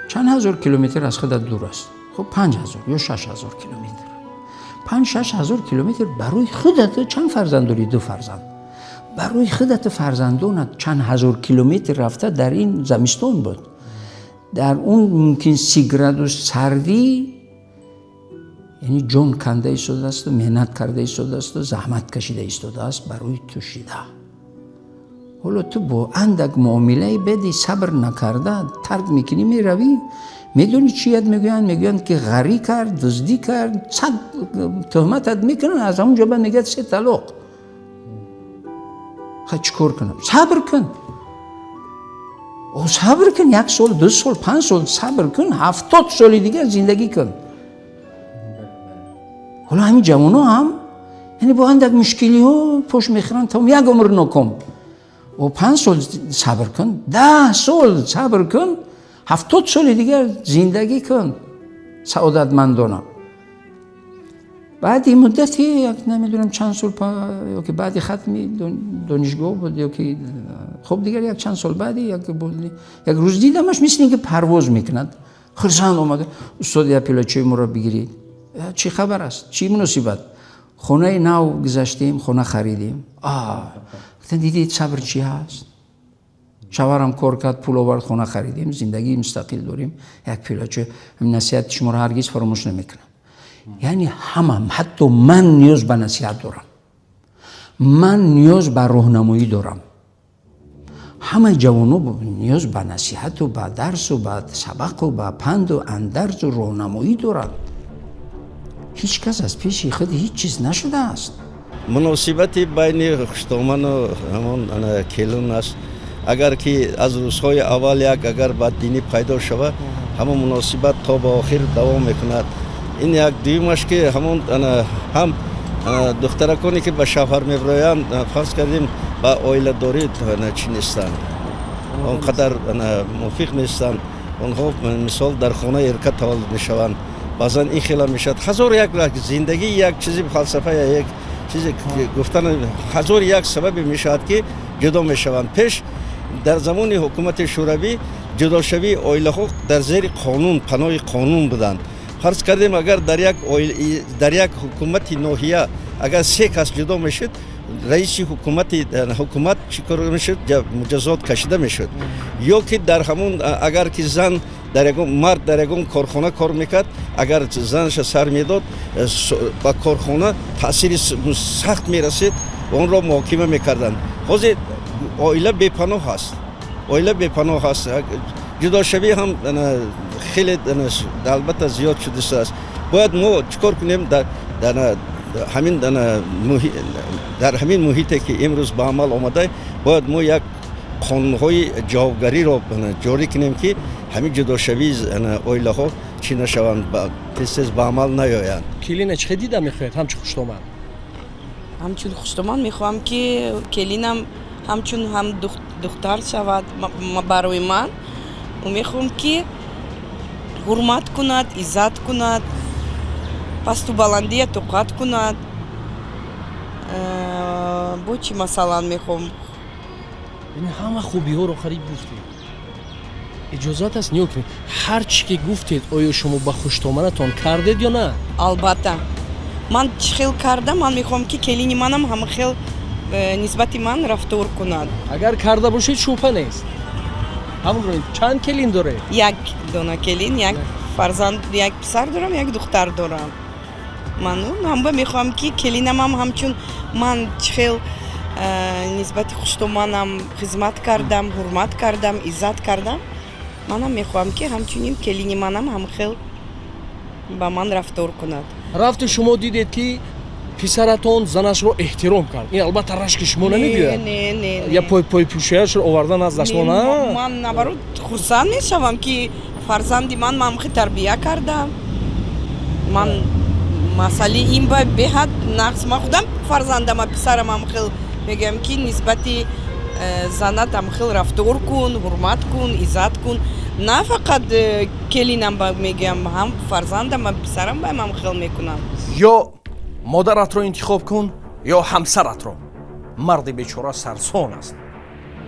чанд ҳазор километр аз худат дур аст? Хуб, 5000 ё 6000 километр, 5-6 ҳазор километр. Барои худат чанд фарзанд дорӣ? Ду фарзанд. Барои худату фарзандонат чанд ҳазор километр рафта, дар ин замистон буд, дар он мумкин 30 градус сардӣ, яъне ҷон канда истодаасту меҳнат карда истодаасту заҳмат кашида истодааст барои ту шида. Ҳоло ту бо андак муомилаи беди сабр накарда тарк мекунӣ, меравӣ. Медонӣ чият мегӯянд? Мегӯянд, ки ғарӣ кард, дуздӣ кард, сад туҳматат мекунанд. Аз ҳамон ҷо баъд мегӯяд: се талоқ. Ха, чӣ кор кунам? Сабр кун, о, сабр кун. Як сол, 2 сол, 5 сол сабр кун, 70 соли дигар зиндагӣ кун. Ҳоло ҳамин ҷавоно ҳам, яъне, бо андак мушкилиҳо пош мехӯранд, тамом, як умр ноком. О, 5 сол сабр кун, 10 сол сабр кун, 70 соли дигар зиндагӣ кун саодатмандона. Баъди муддати як намедонам чанд сол, ёки баъди хатми донишгоҳ буд, ёки хуб, дигар як чанд сол баъди як рӯз дидамаш, мисли ин ки парвоз мекунад, хурсанд омада: «Устод, як пиёла чой моро бигиред». Чӣ хабар аст, чӣ муносибат? Хонаи нав гузаштем, хона харидем. Дидед, сабр чӣ ҳаст? Шавҳарам кор кард, пул овард, хона харидем, зиндагии мустақил дорем. Як пиёла чой. Насиҳати шуморо ҳаргиз фаромӯш намекунам. Яъне ҳама, ҳатто ман ниёз ба насиҳат дорам, ман ниёз ба роҳнамоӣ дорам. Ҳамаи ҷавоно ниёз ба насиҳату ба дарсу ба сабақу ба панду андарзу роҳнамоӣ доранд. Ҳеҷ кас аз пеши худ ҳеҷ чиз нашудааст. Муносибати байни хуштоману ҳамон келин аст. Агар ки аз рӯзҳои аввал як агар баддинӣ пайдо шавад, ҳамон муносибат то ба охир давом мекунад. Ин як. Дуюмаш, ки ҳамон ҳам духтараконе, ки ба шавҳар мебироянд, фарз кардем, ба оиладорӣ чӣ нестанд, он қадар мувофиқ нестанд. Онҳо, мисол, дар хона эрка таваллуд мешаванд. Баъзан ин хела мешавад. Ҳазор як зиндагӣ, як чизи фалсафа, як чизе гуфтан, ҳазор як сабабе мешавад, ки ҷудо мешаванд. Пеш, дар замони ҳукумати Шӯравӣ, ҷудошавии оилаҳо дар зери қонун, паноҳи қонун буданд. Фарз кардем, агар дар як ҳукумати ноҳия агар се кас ҷудо мешуд, раиси ҳукумат чӣ кор мешуд? Муҷазот кашида мешуд. Ё ки дар ҳамон, агар ки зан дар ягон мард дар ягон корхона кор мекард, агар занаша сар медод, ба корхона таъсири сахт мерасид, онро муҳокима мекарданд. Ҳозир оила бепаноҳ аст, оила бепаноҳ аст. Ҷудошавӣ ҳам хеле, албатта, зиёд шудааст. Бояд мо чӣ кор кунем? Дар ҳамин муҳите, ки имрӯз ба амал омада, бояд мо як қонунҳои ҷавобгариро ҷорӣ кунем, ки ҳамин ҷудошавии оилаҳо чӣ нашаванд, тез тез ба амал наёянд. Келина чӣ дида мехоҳед ҳамчун хуштоман? Ҳамчун хуштоман мехоҳам, ки келинам ҳамчун ҳам духтар шавад барои ман. Мехоҳам, ки ҳурмат кунад, иззат кунад, пасту баландия тоқат кунад. Бо чӣ, масалан, мехоҳам? Яъне ҳама хубиҳоро қариб гуфтед. Иҷозат аст, нигоҳ кунед, ҳар чӣ ки гуфтед, оё шумо ба хуштоманатон кардед ё на? Албатта, ман чӣ хел кардам, ман мехоҳам, ки келини манам ҳама хел нисбати ман рафтор кунад. Агар карда бошед, шубҳа нест. Ҳамонро чанд келин доред? Як дона келин, як фарзанд, як писар дорам, як духтар дорам. Ман ҳамба мехоҳам, ки келинамам ҳамчун ман чӣ хел нисбати хуштоманам хизмат кардам, ҳурмат кардам, иззат кардам, манам мехоҳам, ки ҳамчунин келини манам ҳам хел ба ман рафтор кунад. Рафту шумо дидед, ки Писаратон занашро эҳтиром кард, ин албатта рашки шумо намебиёяд? Не, не. Я пойпӯшияшро овардан аз дастмо на? Ман наоборот хурсанд мешавам, ки фарзанди ман хел тарбия кардам. Ман масъалаи ин ба беҳад нақс. Ман худам фарзандама, писарамам хел мегӯям, ки нисбати занатам хел рафтор кун, ҳурмат кун, иззат кун. На фақат келинам ба мегӯям, ҳам фарзандама, писарам ба ҳам хел мекунам. Ё модаратро интихоб кун, ё ҳамсаратро. Марди бечора сарсон аст.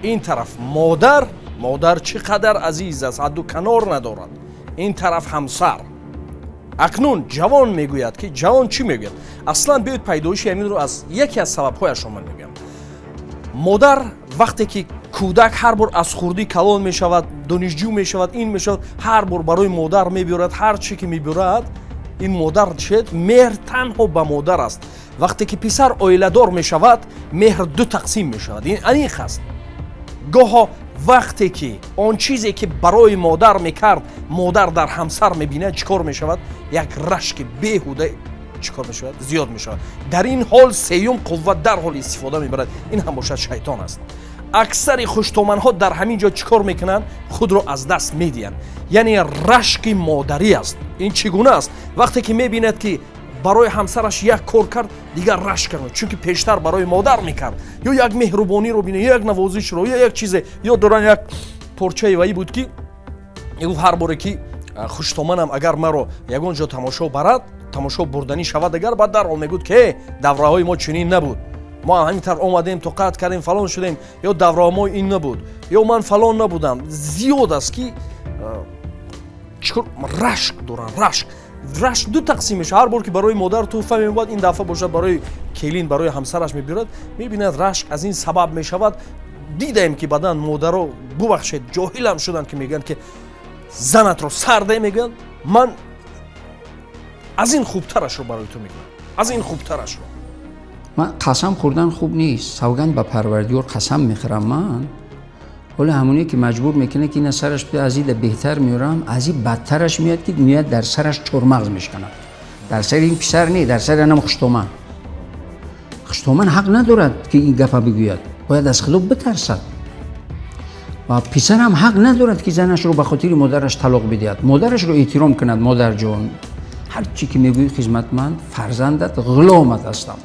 Ин тараф модар, модар чӣ қадар азиз аст, ҳадду канор надорад, ин тараф ҳамсар. Акнун ҷавон мегӯяд, ки ҷавон чӣ мегӯяд? Аслан биёед, пайдоиши ҳаминро аз яке аз сабабҳояшро ман мегӯям. Модар вақте ки кӯдак ҳар бор аз хурдӣ калон мешавад, донишҷӯ мешавад, ин мешавад, ҳар бор барои модар мебиёрад, ҳар чӣ ки мебиёрад, ин модар чед, меҳр танҳо ба модар аст. Вақте ки писар оиладор мешавад, меҳр ду тақсим мешавад. Ин аниқ аст. Гоҳо вақте ки он чизе ки барои модар мекард, модар дар ҳамсар мебинад, чӣ кор мешавад? Як рашки беҳуда чӣ кор мешавад? Зиёд мешавад. Дар ин ҳол сеюм қувват дарҳол истифода мебарад, ин ҳам бошад шайтон аст. Аксари хуштоманҳо дар ҳамин ҷо чӣ кор мекунанд? Худро аз даст медиҳанд. Яъне рашки модарӣ аст. Ин чӣ гуна аст? Вақте ки мебинад, ки барои ҳамсараш як кор кард, дигар рашк кард, чунки пештар барои модар мекард. Ё як меҳрубониро бинад, ё як навозишро, ё як чизе. Ё доран як порчаи ваӣ буд, ки ӯ ҳар боре ки хуштоманам агар маро ягон ҷо тамошо барад, тамошо бурданӣ шавад, агар баъд дарҳол мегӯд, ки давраҳои мо чунин набуд, мо ҳамин тавр омадем, тоқат кардем, фалон шудем, ё давраҳо мо ин набуд, ё ман фалон набудам. Зиёд аст, ки чикор рашк доранд. Рашк ду тақсим мешавад. Ҳар бор ки барои модар тӯҳфа мебояд, ин дафъа бошад барои келин, барои ҳамсараш мебиёрад, мебинад, рашк аз ин сабаб мешавад. Дидаем, ки баъдан модаро, бубахшед, ҷоҳилам шуданд, ки мегӯянд, ки занатро сарде, мегӯянд, ман аз ин хубтарашро барои ту мекунам, аз ин хубтарашро. Ман қасам хӯрдан хуб нест, савганд ба Парвардигор қасам мехӯрам. Ман ҳоло ҳамоне ки маҷбур мекунад, ки ина сараш аз ида беҳтар меорам, аз ин бадтараш меяд, ки меяд дар сараш чормағз мешканад. Дар сари ин писар не, дар сари анам хуштоман. Хуштоман ҳақ надорад, ки ин гапа бигӯяд, бояд аз Худо битарсад. Ва писарам ҳақ надорад, ки занашро ба хотири модараш талоқ бидиҳад. Модарашро эҳтиром кунад. Модарҷон, ҳар чӣ ки мегӯӣ, хизматманд, фарзандат, ғуломат ҳастам.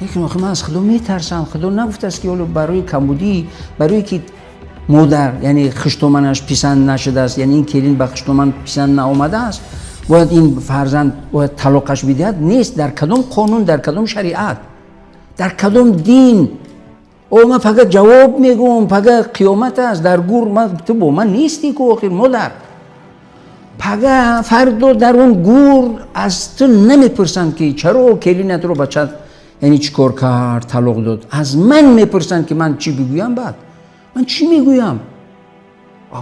Лекин охи ман аз Худо метарсам. Худо нагуфтааст, ки ҳоло барои камбудӣ, барое ки модар, яъне хуштоманаш писанд нашудааст, яъне ин келин ба хуштоман писанд наомадааст, бояд ин фарзанд бояд талоқаш бидиҳад. Нест. Дар кадом қонун, дар кадом шариат, дар кадом дин? О, ман фақат ҷавоб мегӯм, пага қиёмат аст, дар гур ту бо ман нестӣ ку. Охир модар, пага фардо дар он гур аз ту намепурсанд, ки чаро келинатро бачат, яъне чӣ кор кард, талоқ дод. Аз ман мепурсанд, ки ман чӣ бигӯям. Баъд ман чӣ мегӯям?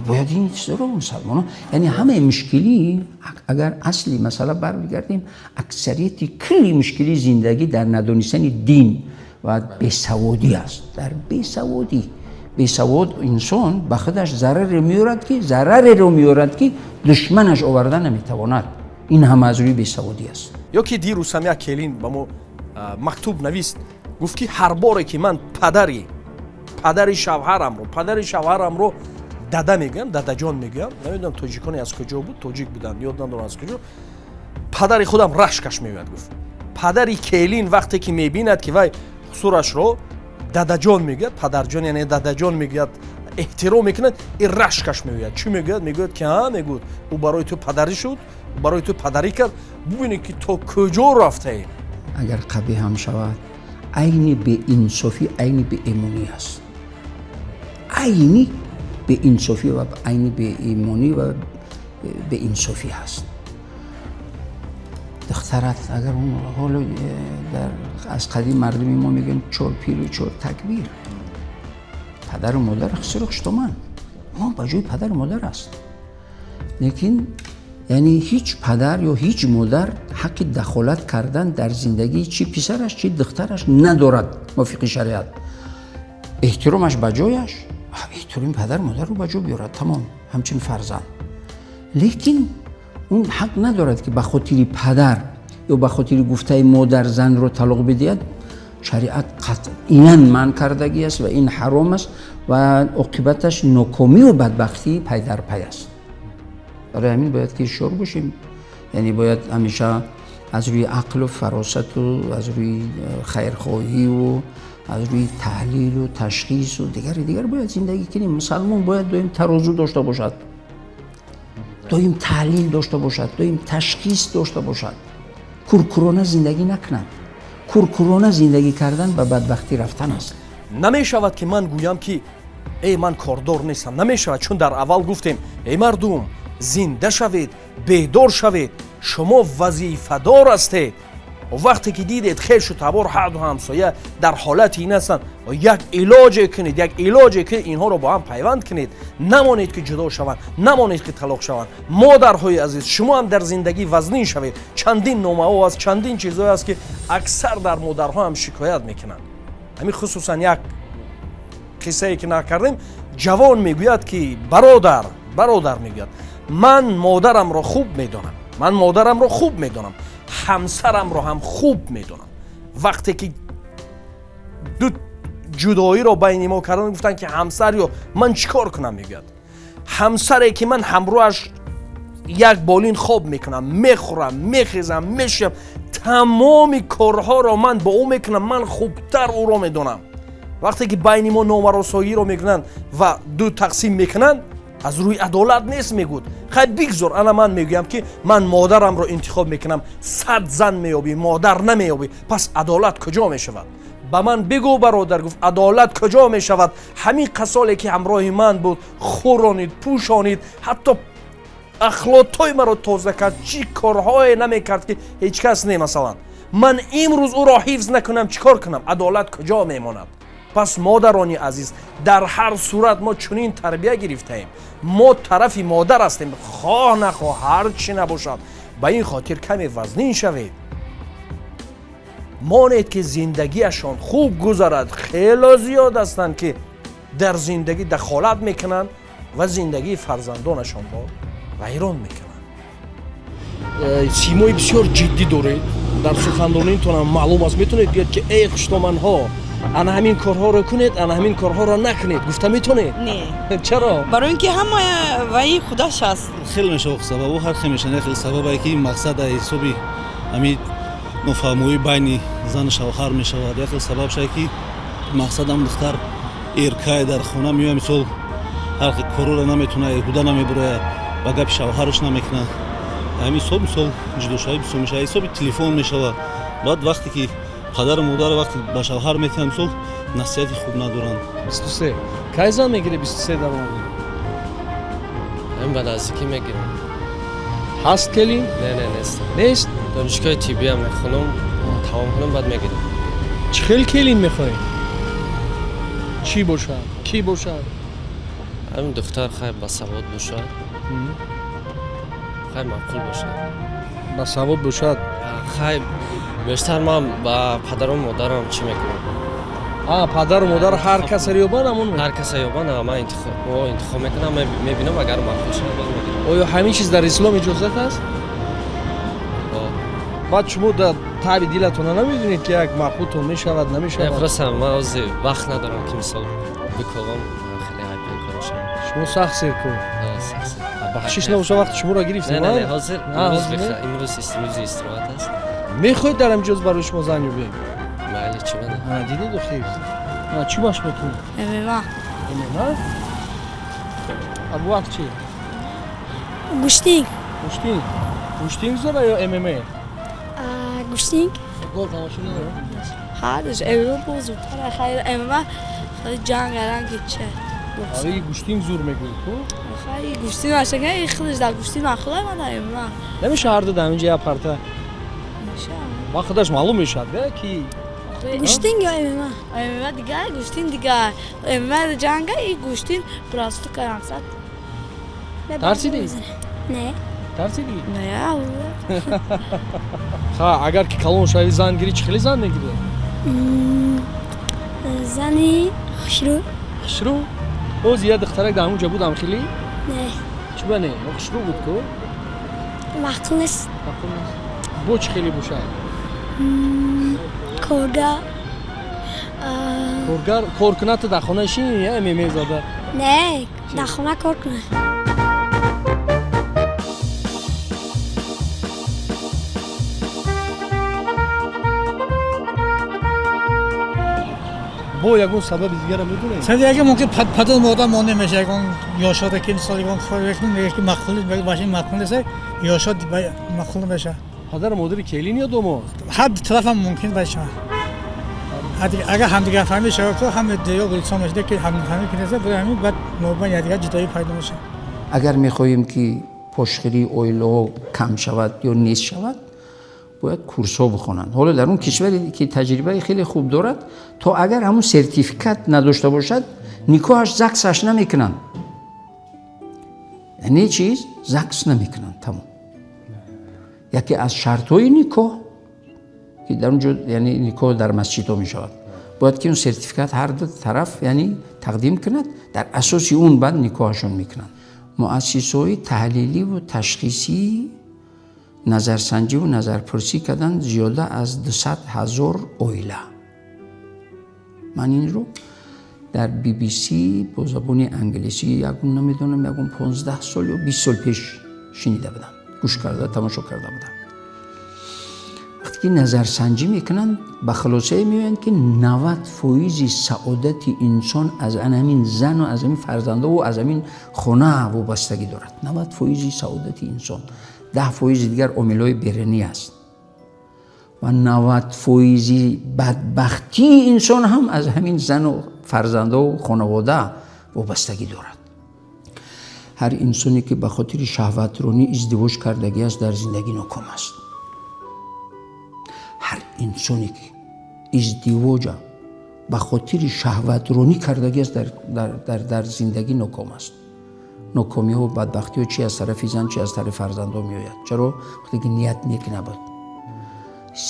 Бояд ин чизро мусалмонон, яъне ҳамаи мушкилӣ, агар асли масъала бармегардем, аксарияти кулли мушкилии зиндагӣ дар надонистани дин ва бесаводӣ аст. Дар бесаводӣ. Бесавод инсон ба худаш зараре меорад, ки зарареро меорад, ки душманаш оварда наметавонад. Ин ҳама аз рӯи бесаводӣ аст. Ё ки дирӯзам як келин ба мо мактуб навист, гуфт, ки ҳар боре ки ман падари шавҳарамро дада мегӯям, дадаҷон мегӯям, намедонам тоҷиконе аз куҷо буд, тоҷик буданд, ёд надорам аз куҷо, падари худам рашкаш меояд. Гуфт, падари келин вақте ки мебинад, ки вай хусурашро дадаҷон мегӯяд, падарҷон, яъне дадаҷон мегӯяд, эҳтиром мекунад, ин рашкаш меояд. Чӣ мегӯяд? Мегӯяд, ки ҳа, мегӯяд, ӯ барои ту падарӣ шуд, барои ту падарӣ кард. Бубинед, ки то куҷо рафтаем. Агар қабеҳ ҳам шавад, айни беинсофӣ, айни беэмонӣ аст. Айни беинсофӣ ва айни беимонӣ ва беинсофӣ ҳаст. Духтарат агар ҳоло аз қадим мардуми мо мегӯянд: чор пиру чор такбир. Падару модар, хусуру хуштоман мо ба ҷои падару модар аст. Лекин яъне ҳеҷ падар ё ҳеҷ модар ҳаққи дахолат кардан дар зиндагии чӣ писараш, чӣ духтараш надорад мувофиқи шариат. Эҳтиромаш ба ҷояш, эҳтироми падару модарро ба ҷо биёрад, тамом, ҳамчун фарзанд. Лекин он ҳақ надорад, ки ба хотири падар Ё ба хотири гуфтаи модар занро талоқ бидиҳад, шариат қатъиян манъ кардагӣ аст ва ин ҳаром аст ва оқибаташ нокомию бадбахтӣ пай дар пай аст. Барои ҳамин бояд ки ҳушёр бошем, яъне бояд ҳамеша аз рӯи ақлу фаросату аз рӯи хайрхоҳиву аз рӯи таҳлилу ташхису дигари дигар бояд зиндагӣ кунем. Мусалмон бояд доим тарозу дошта бошад, доим таҳлил дошта бошад, доим ташхис дошта бошад, куркурона зиндагӣ накунад. Куркурона зиндагӣ кардан ба бадбахтӣ рафтан аст. Намешавад, ки ман гӯям, ки эй, ман кордор нестам. Намешавад, чун дар аввал гуфтем: эй мардум, зинда шавед, бедор шавед, шумо вазифадор ҳастед. Вақте ки дидед хешу табор, ҳаду ҳамсоя дар ҳолати ин ҳастанд, як илоҷе кунед, як илоҷе кунед, инҳоро бо ҳам пайванд кунед. Намонед, ки ҷудо шаванд, намонед, ки талоқ шаванд. Модарҳои азиз, шумо ҳам дар зиндагӣ вазнин шавед. Чандин номаҳо аст, чандин чизҳое аст, ки аксар дар модарҳо ҳам шикоят мекунанд. Ҳамин хусусан як қиссае ки накардем, ҷавон мегӯяд, ки бародар, бародар, мегӯяд, ман модарамро хуб медонам, ман модарамро хуб медонам, ҳамсарамро ҳам хуб медонам. Вақте ки ду ҷудоиро байни мо кардан, гуфтанд, ки ҳамсар ё ман, чӣ кор кунам? Мегӯяд, ҳамсаре ки ман ҳамроҳаш як болин хоб мекунам, мехӯрам, мехезам, мешӯям, тамоми корҳоро ман бо ӯ мекунам, ман хубтар ӯро медонам. Вақте ки байни мо номаросоиро мекунанд ва ду тақсим мекунанд, аз рӯи адолат нест, мегӯд. Хай, бигзор, ана ман мегӯям, ки ман модарамро интихоб мекунам. 100 зан меёбӣ, модар намеёбӣ. Пас адолат куҷо мешавад? Ба ман бигӯ, бародар, гуфт, адолат куҷо мешавад? Ҳамин қасоле ки ҳамроҳи ман буд, хӯронид, пӯшонид, ҳатто ахлотҳои маро тоза кард, чӣ корҳое намекард, ки ҳеҷ кас не. Масалан, ман имрӯз ӯро ҳифз накунам, чӣ кор кунам? Адолат куҷо мемонад? Пас, модарони азиз, дар ҳар сурат мо чунин тарбия гирифтаем, мо тарафи модар ҳастем, хоҳ нахоҳ, ҳар чӣ набошад. Ба ин хотир каме вазнин шавед, монед, ки зиндагиашон хуб гузарад. Хело зиёд ҳастанд, ки дар зиндагӣ дахолат мекунанд ва зиндагии фарзандонашонро вайрон мекунанд. Симои бисёр ҷиддӣ доред, дар суханронитонам маълум аст. Метавонед гӯяд, ки эй хуштоманҳо, ана ҳамин корҳоро кунед, ана ҳамин корҳоро накунед, гуфта метавонед? Не. Чаро? Барои ин ки ҳама ваи худаш аст. Хеле мешавад сабабу, ҳар хел мешавад. Як хел сабабае, ки мақсад ҳисоби ҳамин нофаҳмоӣ байни зану шавҳар мешавад. Як хел сабаб шавад, ки мақсадам духтар эркай дар хона меояд, мисол, ҳар хел корора наметавонад, ҳуда намебурояд, ба гапи шавҳараш намекунад. Ҳамин ҳисоб, мисол, ҷудошавӣ бисёр мешавад. Ҳисоби телефон мешавад. Баъд вақте ки падару модар вақте ба шавҳар метиҳанд, мисол, насиҳати хуб надоранд. 23. Кай зан мегирӣ, 23 даромадӣ? Ҳамин ба наздикӣ мегирам. Ҳаст келин? Не, не, нест. Нест? Донишгоҳи тиббиам мехонам, тамом кунам, баъд мегирам. Чӣ хел келин мехоҳӣ? Чӣ бошад, кӣ бошад? Ҳамин духтар хай басавод бошад, хай маъқул бошад. Басавод бошад. Хай, бештар ман ба падару модарам чӣ мекунам. А падару модар ҳар касро ёбанд, ҳамон? Ҳар каса ёбанд, ман интихоб мекунам, мебинам, агар маъқул шавад, баъд мегирам. Оё ҳамин чиз дар ислом иҷозат аст? Баъд шумо дар таби дилатона намедонед, ки як маъқултон мешавад, намешавад? Просто ман ҳозир вақт надорам, ки мисол бикобам, хеле бекор шавам. Шумо сахт серкор. Бахшиш набоша, вақти шуморо гирифтем. Не, не, ҳозир имрӯз рӯзи истироҳат аст. Мехоҳед дар ҳамин ҷоз барои шумо зан ёбем? Майли, чӣ бада. Дидед, охир чӣ машқ мекунед? ММА. ММА. Абубакр чӣ? Гӯштинг. Гӯштинг. Гӯштинг зора ё ММА? Гӯштинг. Футбол тамошо надорам? Ҳардуш. ММА бо зудтар, хайр, ММА хеле ҷанг ранги че. Аи гӯштинг зур мегӯед ку? Хай, гӯштинг ашага худаш дар гӯштинг маъқул, ман дар ММА. Намеша ҳарду дар ҳаминҷа як парта? Меша. Ба худаш маълум мешавад, ки Гӯштинг ё ММА? ММА дигар, гӯштинг дигар. ММА ҷанга, и гӯштинг просто мақсад. Тарсидӣ? Не. Тарсидӣ? Не. Ха, агар ки калон шавӣ, зан гирӣ, чӣ хеле зан мегирӣ? Зани хушрӯ. Хушрӯ? Боз як духтарак дар ҳамунҷа будам хеле? Не. Чӣ ба не? Хушрӯ буд ку? Маъқул нест. Маъқул нест. Бо чӣ хеле бошад? Коргар. Коргар кор кунад, ту дар хона шинӣ, я ММА зада? Не, дар хона кор кунад. Бо ягон сабаби дигарро медонед? Сади яке мумкин падар модар монда меша, ягон ёшода ки мисол ягон кор мекунад, мегӯяд ки маъқул нест, бача маъқул нест, ёшод маъқул меша. Падару модари келин ё домод? Ҳар ду тараф ҳам мумкин бача. Агар ҳамдигарфаҳмӣ шавад, ку ҳама деё гулсон мешуда ки ҳамдигарфаҳмӣ ки нест, барои ҳамин баъд мобайн якдигар ҷудоӣ пайдо мешавад. Агар мехоҳем ки пошхӯрии оилаҳо кам шавад ё нест шавад, бояд курсҳо бихонанд. Ҳоло дар он кишваре ки таҷрибаи хеле хуб дорад, то агар ҳамун сертификат надошта бошад, никоҳаш ЗАГСаш намекунанд. Яъне чиз ЗАГС намекунанд, тамом. Яке аз шартҳои никоҳ ки дар он ҷо, яъне никоҳ дар масҷидҳо мешавад, бояд ки он сертификат ҳар ду тараф яъне тақдим кунад, дар асоси он баъд никоҳашон мекунанд. Муассисаҳои таҳлиливу ташхисӣ назарсанҷиву назарпурсӣ карданд зиёда аз 200 000 оила. Ман инро дар BBC бо забони англисӣ ягон намедонам ягон 15 сол ё 20 сол пеш шунида будам, гӯш карда тамошо карда будам. Вақте ки назарсанҷӣ мекунанд, ба хулосае меоянд ки 90% саодати инсон аз ҳамин зану аз ҳамин фарзандову аз ҳамин хона вобастагӣ дорад. 90% саодати инсон. 10% дигар омилҳои берунӣ аст ва 90% бадбахтии инсон ҳам аз ҳамин зану фарзандову хонавода вобастагӣ дорад. Ҳар инсоне ки ба хотири шаҳватронӣ издивоҷ кардагӣ аст, дар зиндагӣ ноком аст. Ҳар инсоне ки издивоҷа ба хотири шаҳватронӣ кардагӣ аст, дар зиндагӣ ноком аст. Нокомиҳо, бадбахтиҳо чи аз тарафи зан, чи аз тарафи фарзандҳо меояд. Чаро? Вақте ки ният нек набуд.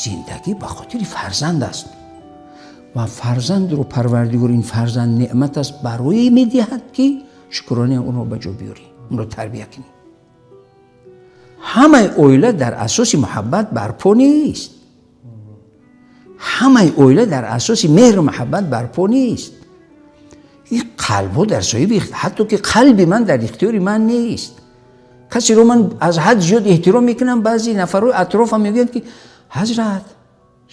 Зиндагӣ ба хотири фарзанд аст ва фарзандро Парвардигор, ин фарзанд неъмат аст, барои медиҳад ки шукронаи онро ба ҷо биёрӣ, онро тарбия кунӣ. Ҳамаи оила дар асоси муҳаббат барпо нест. Ҳамаи оила дар асоси меҳру муҳаббат барпо нест. Ин қалбҳо дар соҳиби, ҳатто ки қалби ман дар ихтиёри ман нест. Касеро ман аз ҳад зиёд эҳтиром мекунам, баъзе нафарҳои атрофам мегӯянд ки ҳазрат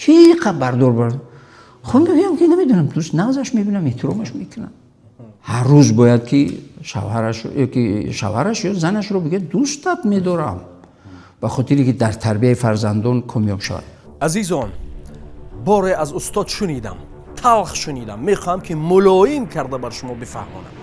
чӣ қадр бардор бар. Хуб мегӯям ки намедонам, дӯст нағзаш мебинам, эҳтиромаш мекунам. Ҳар рӯз бояд ки шавҳараш ё занашро бигӯяд дӯстат медорам, ба хотире ки дар тарбияи фарзандон комёб шавад. Азизон, боре аз устод шунидам, талх шунидам, мехоҳам ки мулоим карда бар шумо бифаҳмонам.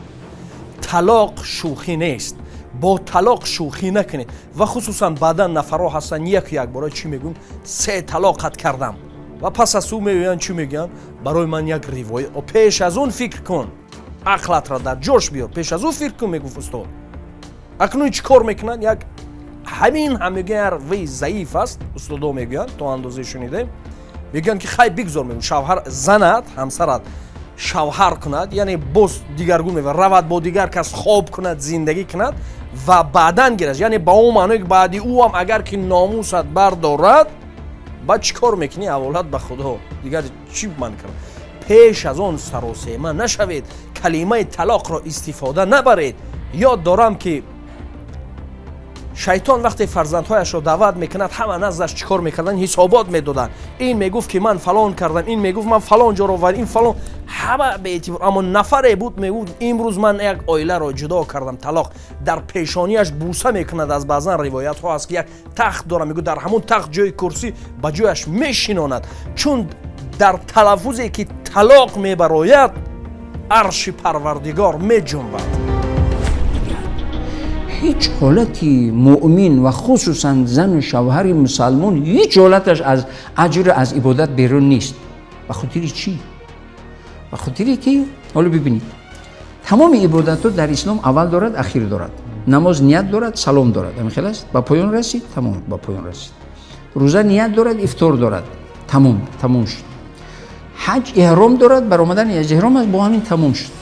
Талоқ шӯхӣ нест, бо талоқ шӯхӣ накунед ва хусусан баъдан нафарҳо ҳастанд як як бора чӣ мегӯянд, 3 талоқат кардам ва пас аз ӯ меоянд чӣ мегӯянд, барои ман як ривоят. Пеш аз он фикр кун, ақлатро дар ҷош биёр, пеш аз ӯ фикр кун, мегуфт устод. Акнун чӣ кор мекунанд? Як ҳамин ҳам мегӯянд, вай заиф аст, устодо мегӯянд, то андозе шунидем, мегӯянд ки хай бигзор, мегӯянд шавҳар занад, ҳамсарат шавҳар кунад, яъне боз дигаргун мешавад, равад бо дигар кас хоб кунад, зиндагӣ кунад ва баъдан гирад. Яъне ба он маъное ки баъди ӯ ҳам агар ки номусат бардорад, баъд чӣ кор мекунӣ? Ҳаволат ба Худо, дигар чӣ ман кардам? Пеш аз он саросема нашавед, калимаи талоқро истифода набаред. Ёд дорам ки шайтон вақте фарзандҳояшро даъват мекунад, ҳама наздаш чӣ кор мекарданд? Ҳисобот медоданд. Ин мегуфт ки ман фалон кардам, ин мегуфт ман фалон ҷоро ва ин фалон, ҳама беэътибор. Аммо нафаре буд мегуфт имрӯз ман як оиларо ҷудо кардам, талоқ. Дар пешонияш буса мекунад. Аз баъзан ривоятҳо аст ки як тахт дорам, мегӯяд дар ҳамон тахт ҷои курсӣ ба ҷояш мешинонад, чун дар талаффузе ки талоқ мебарояд, арши Парвардигор меҷунбад. Ҳеҷ ҳолати муъмин ва хусусан зану шавҳари мусалмон ҳеҷ ҳолаташ аз аҷру аз ибодат берун нест. Ба хотири чӣ? Ба хотире ки ҳоло бибинед, тамоми ибодатҳо дар ислом аввал дорад, ахир дорад. Намоз ният дорад, салом дорад. Ҳамин хел аст? Ба поён расид, тамом, ба поён расид. Рӯза ният дорад, ифтор дорад, тамом, тамом шуд. Ҳаҷ эҳром дорад, баромадани аз эҳром аст, бо ҳамин тамом шуд.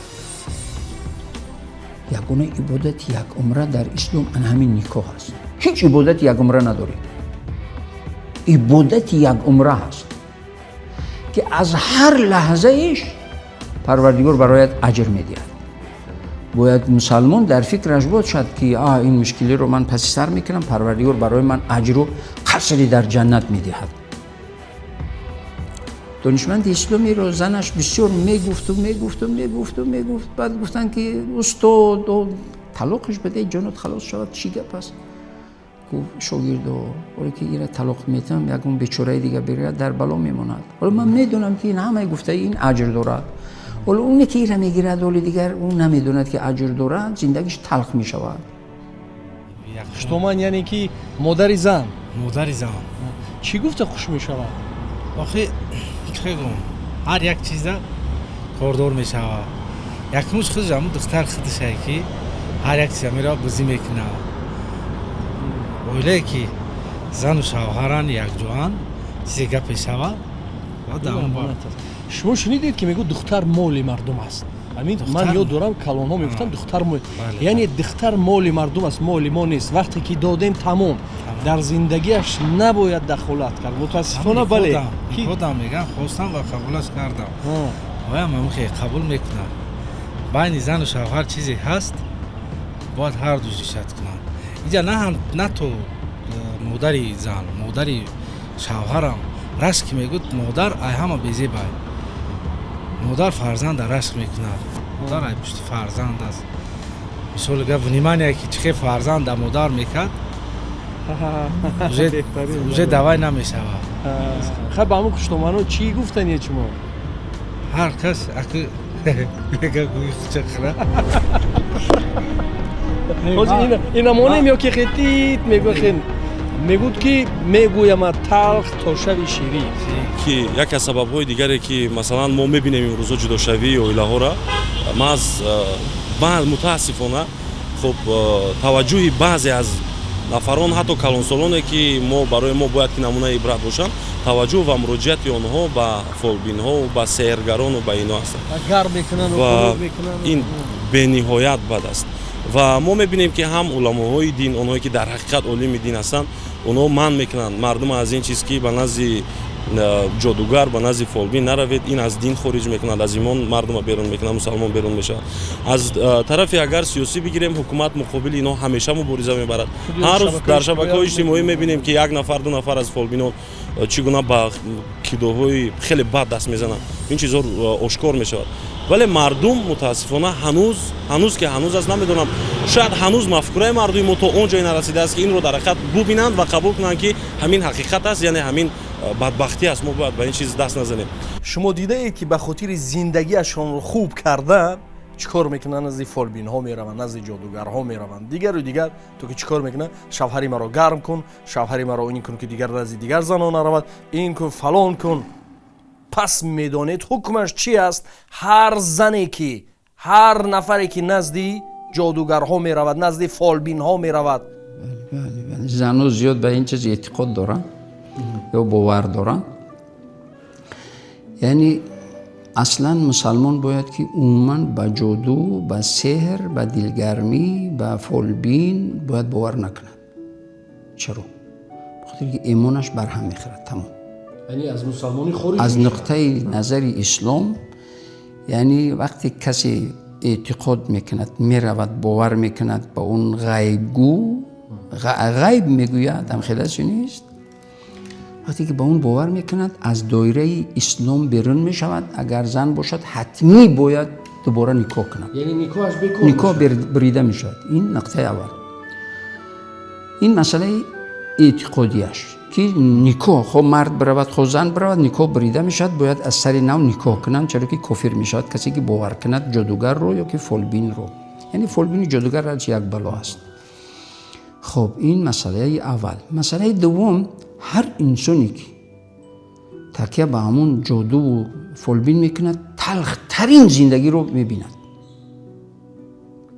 Ягона ибодати як умра дар ислом ан ҳамин никоҳ аст. Ҳеҷ ибодати як умра надорем. Ибодати як умра ҳаст, ки аз ҳар лаҳзаиш Парвардигор бароят аҷр медиҳад. Бояд мусалмон дар фикраш бошад, ки ин мушкилиро ман паси сар мекунам, Парвардигор барои ман аҷру қасри дар ҷаннат медиҳад. Донишманди исломиро занаш бисёр мегуфту мегуфту мегуфту мегуфт. Баъд гуфтанд, ки устод, талоқаш баде, ҷонат халос шавад, чӣ гап аст? Гуфт: шогирдо, оре ки ира талоқ метам, ягон бечораи дига бигирад, дар бало мемонад. Ҳоло ман медонам, ки ин ҳамаи гуфтаи ин аҷр дорад. Ҳоло оне ки ира мегирад, ҳоли дигар ӯ намедонад, ки аҷр дорад, зиндагиш талх мешавад. Хуштоман, яъне ки модари зан. Модари зан. Чӣ гуфта хуш мешавад? Охи, чӣ гум, ҳар як чиза кордор мешавад. Якумш худаш, ҳамун духтар худашае, ки ҳар як чиза мера бузӣ мекунад. Оилае ки зану шавҳаран, якҷоан, чизе гапе шавад. Шумо шунидед, ки мегӯ духтар моли мардум аст? Ҳамин ман ёд дорам, калонҳо мегуфтанд: духтар, яъне духтар моли мардум аст, моли мо нест. Вақте ки додем, тамом, дар зиндагиаш набояд дахолат кард. Мутаассифона, бале. Худам мегам, хостам ва қабулаш кардам. Оям ҳамхе қабул мекунад. Байни зану шавҳар чизе ҳаст, бояд ҳарду решать кунанд. Инҷа на ҳам на то модари зан, модари шавҳарам рашк мегӯд. Модар ай ҳама безебай. Модар фарзанда рашк мекунад, модар ай пушти фарзанд аст. Мисол гап, внимание ки чихе фарзанда модар мекард, уже давай намешавад. Хай, ба ҳамун хуштомано чӣ гуфтани шумо? Ҳар кас аки чақра. Ина монем ё ки хетит мегӯ, мегӯд ки мегӯяма талх то шави ширин. Ки яке аз сабабҳои дигаре, ки масалан мо мебинем имрӯзо ҷудошавии оилаҳоро, маҳз мутаассифона, хуб, таваҷҷӯҳи баъзе аз нафарон, ҳатто калонсолоне, ки мо барои мо бояд ки намунаи ибрат бошанд, таваҷҷӯҳ ва муроҷиати онҳо ба фолбинҳо, ба сеҳргарону ба ино ҳастанд. Ва ин бениҳоят бад аст. Ва мо мебинем, ки ҳам уламоҳои дин, онҳое ки дар ҳақиқат олими дин ҳастанд, онҳо манъ мекунанд мардум аз ин чиз, ки ба назди ҷодугар, ба назди фолбин наравед, ин аз дин хориҷ мекунад, аз имон мардума берун мекунад, мусалмон берун мешавад. Аз тарафи агар сиёсӣ бигирем, ҳукумат муқобили инҳо ҳамеша мубориза мебарад. Ҳар рӯз дар шабакаҳои иҷтимоӣ мебинем, ки як нафар, ду нафар аз фолбинон чӣ гуна ба кидоҳои хеле бад даст мезананд. Ин чизҳо ошкор мешавад, вале мардум мутаассифона ҳанӯз, ҳанӯз ки ҳанӯз аст, намедонам, шояд ҳанӯз мафкураи мардуми мо то он ҷое нарасидааст, ки инро дар ҳақиқат бубинанд ва қабул кунанд, ки ҳамин ҳақиқат аст, яъне ҳамин бадбахтӣ аст, мо бояд ба ин чиз даст назанем. Шумо дидаед, ки ба хотири зиндагиашонро хуб кардан чӣ кор мекунанд? Назди фолбинҳо мераванд, назди ҷодугарҳо мераванд, дигару дигар, то ки чӣ кор мекунанд? Шавҳари маро гарм кун, шавҳари маро ин кун, ки дигар назди дигар занон наравад, ин кун, фалон кун. Пас медонед, ҳукмаш чӣ аст? Ҳар зане ки, ҳар нафаре ки назди ҷодугарҳо меравад, назди фолбинҳо меравад. Занҳо зиёд ба ин чиз эътиқод доранд ё бовар доранд. Яъне аслан мусалмон бояд ки умуман ба ҷоду, ба сеҳр, ба дилгармӣ, ба фолбин бояд бовар накунад. Чаро? Бахотире ки имонаш барҳам мехӯрад, тамом. Аз нуқтаи назари ислом, яъне вақте касе эътиқод мекунад, меравад, бовар мекунад ба он ғайбгӯ, ғайб мегӯяд, ҳамхеласи нест, вақте ки ба он бовар мекунад, аз доираи ислом берун мешавад. Агар зан бошад, ҳатмӣ бояд дубора никоҳ кунад, никоҳ бурида мешавад. Ин нуқтаи аввал. Ин масъалаи эътиқодияш, ки никоҳ, хо мард биравад, хо зан биравад, никоҳ бурида мешавад, бояд аз сари нав никоҳ кунанд, чаро ки кофир мешавад касе ки бовар кунад ҷодугарро ё ки фолбинро. Яъне фолбини ҷодугар аз як бало аст. Хоб, ин масъалаи аввал. Масъалаи дуввум: ҳар инсоне ки такя ба ҳамон ҷодуву фолбин мекунад, талхтарин зиндагиро мебинад.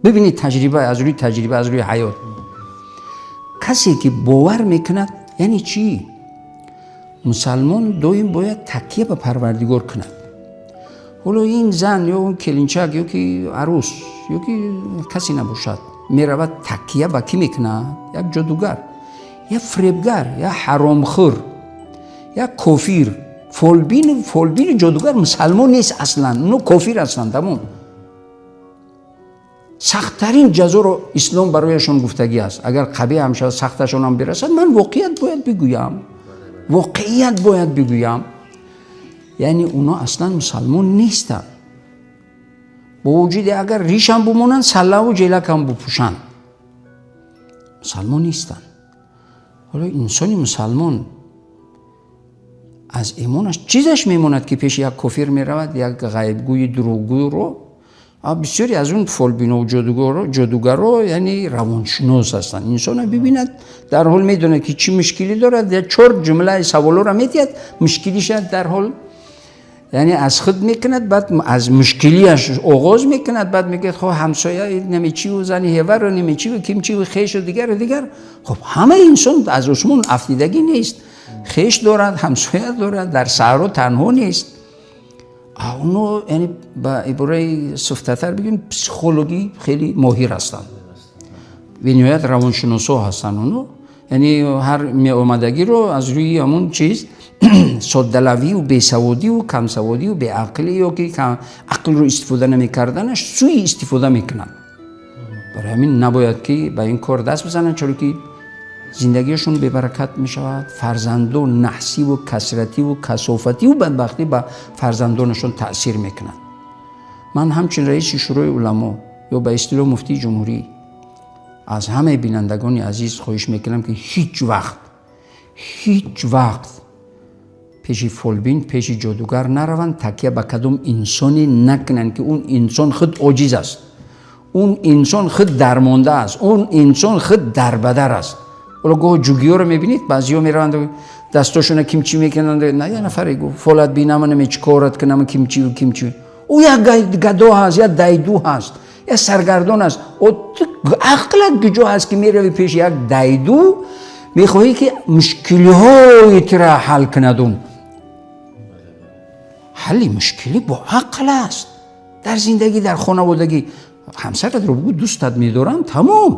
Бибинед, таҷриба, аз рӯи таҷриба, аз рӯи ҳаёт, касе ки бовар мекунад, яъне чӣ? Мусалмон доим бояд такя ба Парвардигор кунад. Ҳоло ин зан ё келинчак ё ки арӯс ё ки касе набошад, меравад, такя ба кӣ мекунад? Як ҷодугар, як фиребгар, як ҳаромхӯр. Як кофир, фолбин, фолбини ҷодугар мусалмон нест аслан, оно кофир ҳастанд, тамом. Сахттарин ҷазоро ислом барояшон гуфтагӣ аст. Агар қабеҳ ҳам шавад, сахташонам бирасад, ман воқеият бояд бигӯям, воқеият бояд бигӯям. Яъне оно аслан мусалмон нестанд. Бо вуҷуди агар ришам бумонанд, саллаву ҷелакам бупӯшанд, мусалмон нестанд. Ҳоло инсони мусалмон аз имонаш чизаш мемонад, ки пеши як кофир меравад, як ғайбгӯи дурӯғгӯйро? Бисёре аз он фолбинову ҷодугаро, яъне равоншинос ҳастанд. Инсонро бибинад, дарҳол медонад, ки чӣ мушкилӣ дорад. Я чор ҷумлаи саволоро медиҳад, мушкилиша дарҳол, яъне, аз худ мекунад. Баъд аз мушкилиаш оғоз мекунад, баъд мегӯяд: хо ҳамсоя намечиву зани ҳевару намечиву кимчиву хешу дигару дигар. Хоб, ҳамаи инсон аз осмон афтидагӣ нест, хеш дорад, ҳамсоя дорад, дар саҳро танҳо нест. Оно, яъне, ба ибораи суфтатар бигӯем, психологӣ хеле моҳир ҳастанд, бениҳоят равоншиносо ҳастанд оно. Яъне ҳар меомадагиро аз рӯи ҳамон чиз, соддалавию бесаводиву камсаводиву беақлӣ ё ки ақлро истифода намекарданаш сӯи истифода мекунанд. Барои ҳамин набояд, ки ба ин кор даст бизананд, чаро ки зиндагиашон бебаракат мешавад, фарзандон наҳсиву касративу касофативу бадбахтӣ ба фарзандонашон таъсир мекунад. Ман ҳамчун раиси Шӯрои уламо ё ба истилоҳ муфтии ҷумҳурӣ аз ҳамаи бинандагони азиз хоҳиш мекунам, ки ҳеҷ вақт, ҳеҷ вақт пеши фолбин, пеши ҷодугар нараванд, такя ба кадом инсоне накунанд, ки он инсон худ оҷиз аст, он инсон худ дармонда аст, он инсон худ дарбадар аст. Ҳоло гоҳ ҷугиёро мебинед, баъзиҳо мераванд, дастошона кимчи мекунанд. На, як нафаре гуфт: фолат бинама, наме чӣ корат кунама, кимчиву кимчи. Ӯ як гадо ҳаст, як дайду ҳаст, як саргардон аст. Ақлат куҷо ҳаст, ки меравӣ пеши як дайду, мехоҳӣ, ки мушкилиҳои тура ҳал кунад? Он ҳалли мушкилӣ бо ақл аст. Дар зиндагӣ, дар хонаводагӣ ҳамсаратро бигӯ: дӯстат медорам, тамом.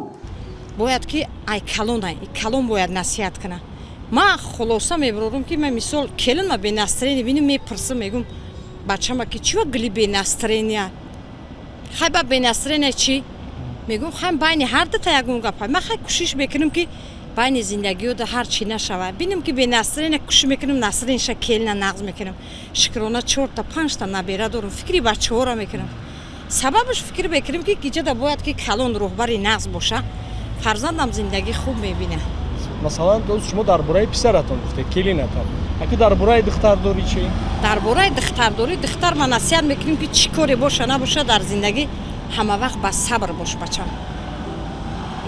Бояд ки ай калон, ай калон бояд насиҳат кунад. Ман хулоса мебарорам, ки ман, мисол, келинма бе настроение бинем, мепурсам, мегӯм бачама, ки чива гили бе настроения? Хай, ба бе настроения чӣ мегӯм? Хай, байни ҳар дута ягон гапа. Ман хай кӯшиш мекунам, ки байни зиндагиёда ҳар чӣ нашавад. Бинем, ки бе настроения, кӯшиш мекунам, настроениша келина нағз мекунам. Шукрона, чорта панҷта набера дорам, фикри бачаҳоро мекунам. Сабабаш фикр мекунем, ки иҷода бояд, ки калон роҳбари нағз боша, фарзандам зиндагӣ хуб мебинад. Масалан, шумо дар бораи писаратон гуфтед, келинатон. Аки дар бораи духтардорӣ чӣ? Дар бораи духтардорӣ, духтар ман насиҳат мекунем, ки чӣ коре боша набоша, дар зиндагӣ ҳама вақт ба сабр бош, бачам.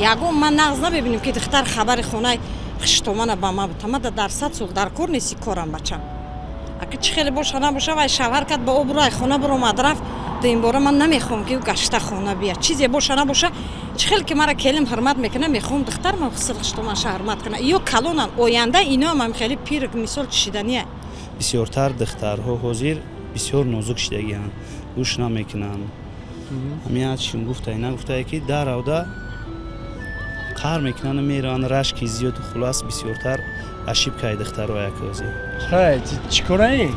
Ягон ман нағз намебинем, ки духтар хабари хонаи хуштомана ба ман бута. Мада дар 100 сол дар кор неси корам, бачам. Аки чӣ хеле боша набоша, вай шавҳар кард, ба обрӯи хона биромад, рафт. Дуюмбора ман намехоҳам, ки гашта хона бия. Чизе боша набоша, чӣ хеле ки мара келим ҳурмат мекунад, мехоҳам духтармам хуштоманша ҳурмат кунад. Ё калонан, оянда иноам хеле пир, мисол, чишидания. Бисёртар духтарҳо ҳозир бисёр нозук шидагианд, гӯш намекунанд. Ҳамин чим гуфтай нагуфтае, ки даравда қаҳр мекунанд, мераванд, рашки зиёду. Хулас, бисёртар ошибкаи духтарҳо як ҳозир. Хай, чӣ кораи?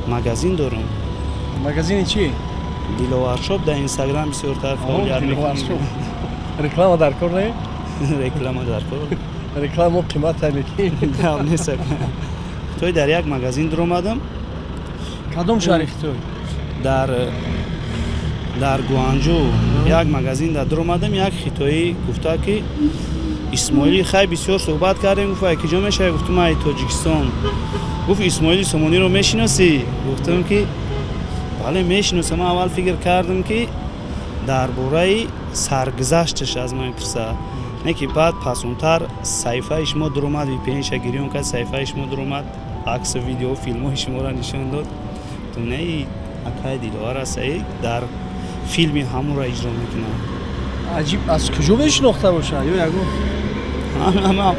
Магазин дорам. Магазини чӣ? Диловаршоп, дар Инстаграм бисёртар фаъолият мекунем. Реклама дар кор не? Реклама дар кор. Реклама қимата лекин. Гап нест. Хитой дар як магазин дуромадам. Кадом шаҳри Хитой? Дар Гуанҷу як магазин дар дуромадам. Як хитоӣ гуфта, ки Исмоили. Хай, бисёр суҳбат кардем. Гуфт: ай киҷо мешавӣ? Гуфтум: ай Тоҷикистон. Гуфт: Исмоили Сомониро мешиносӣ? Гуфтам, ки бале, мешиносам. Ман аввал фикр кардам, ки дар бораи саргузашташ аз ман мепурсад, не ки баъд пасонтар саҳифаи шумо дуромад, VPN-ша гирён кард, саҳифаи шумо дуромад, аксу видео, филмҳои шуморо нишон дод. Гуфтам: не, акай Диловар аст, дар филми ҳамонро иҷро мекунам. Аҷиб, аз куҷо мешинохта бошад ё ягон?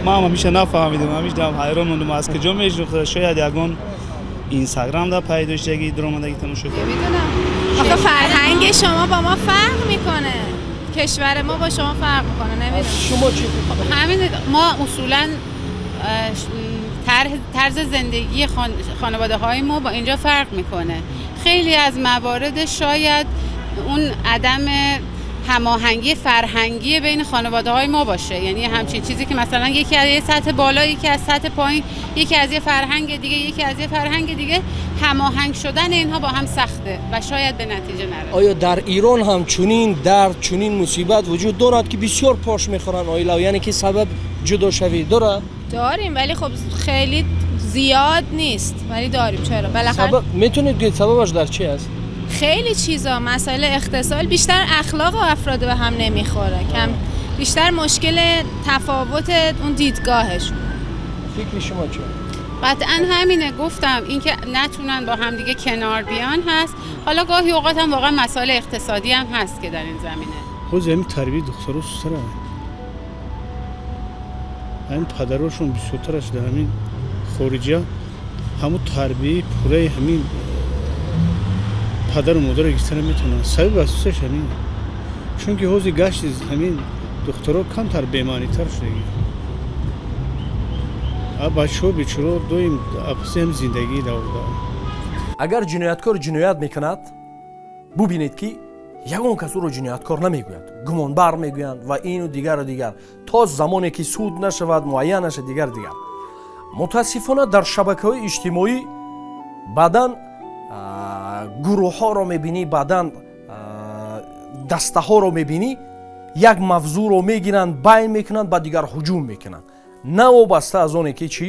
Ман ҳамеша нафаҳмидам, ҳамеша ҳайрон мондам, аз куҷо мешинохта. Шояд ягон Инстаграм да пайдо шудаги, дуромадаги, тамошо кард. Намедонам. آخه فرهنگ شما با ما فرق میکنه، کشور ما با شما فرق میکنه. نمیدونم. شما چی؟ همین، ما اصولا طرز زندگی خانواده های ما با اینجا فرق میکنه. خیلی از موارد شاید اون عدم هماهنگی فرهنگی بین خانواده های ما باشه، یعنی همچین چیزی که مثلا یکی از یه سطح بالا، یکی از سطح پایین، یکی از یه فرهنگ دیگه، یکی از یه فرهنگ دیگه، هماهنگ شدن اینها با هم سخته و شاید به نتیجه نرسه. آیا در ایران هم چنین درد، چنین مصیبت وجود دارد که بسیار پاش میخورن عائله، یعنی که سبب جداشوی دارد؟ داریم، ولی خب خیلی زیاد نیست، ولی داریم. چرا؟ بالاخره میتونید بگید سببش در چی است؟ خیلی چیزا، مسائل اختصال، بیشتر اخلاق و افراد به هم نمیخوره، کم بیشتر مشکل تفاوت اون دیدگاهشون. فکر شما چیه؟ قطعا همینه، گفتم اینکه نتونن با هم دیگه کنار بیان هست. حالا گاهی اوقات هم واقعا مسائل اقتصادی هم هست که در این زمینه. خود همین تربیت دخترو سره، همین پدرشون بسیارتر شده، همین خارجی همون تربیت پوره همین падару модар гирифта наметавонанд. Сабаби асосиаш ҳамин, чунки ҳозир гашти ҳамин духтаро камтар бемаънитар шудагӣ, бачаҳо бечоро доим апаси ҳам зиндагӣ давода. Агар ҷинояткор ҷиноят мекунад, бубинед ки ягон кас ӯро ҷинояткор намегӯяд, гумонбар мегӯянд ва ину дигару дигар, то замоне ки суд нашавад, муайян нашавад, дигар дигар. Мутаассифона дар шабакаҳои иҷтимоӣ баъдан гурӯҳҳоро мебинӣ, баъдан дастаҳоро мебинӣ, як мавзӯъро мегиранд, байн мекунанд, ба дигар ҳуҷум мекунанд, навобаста аз оне ки чӣ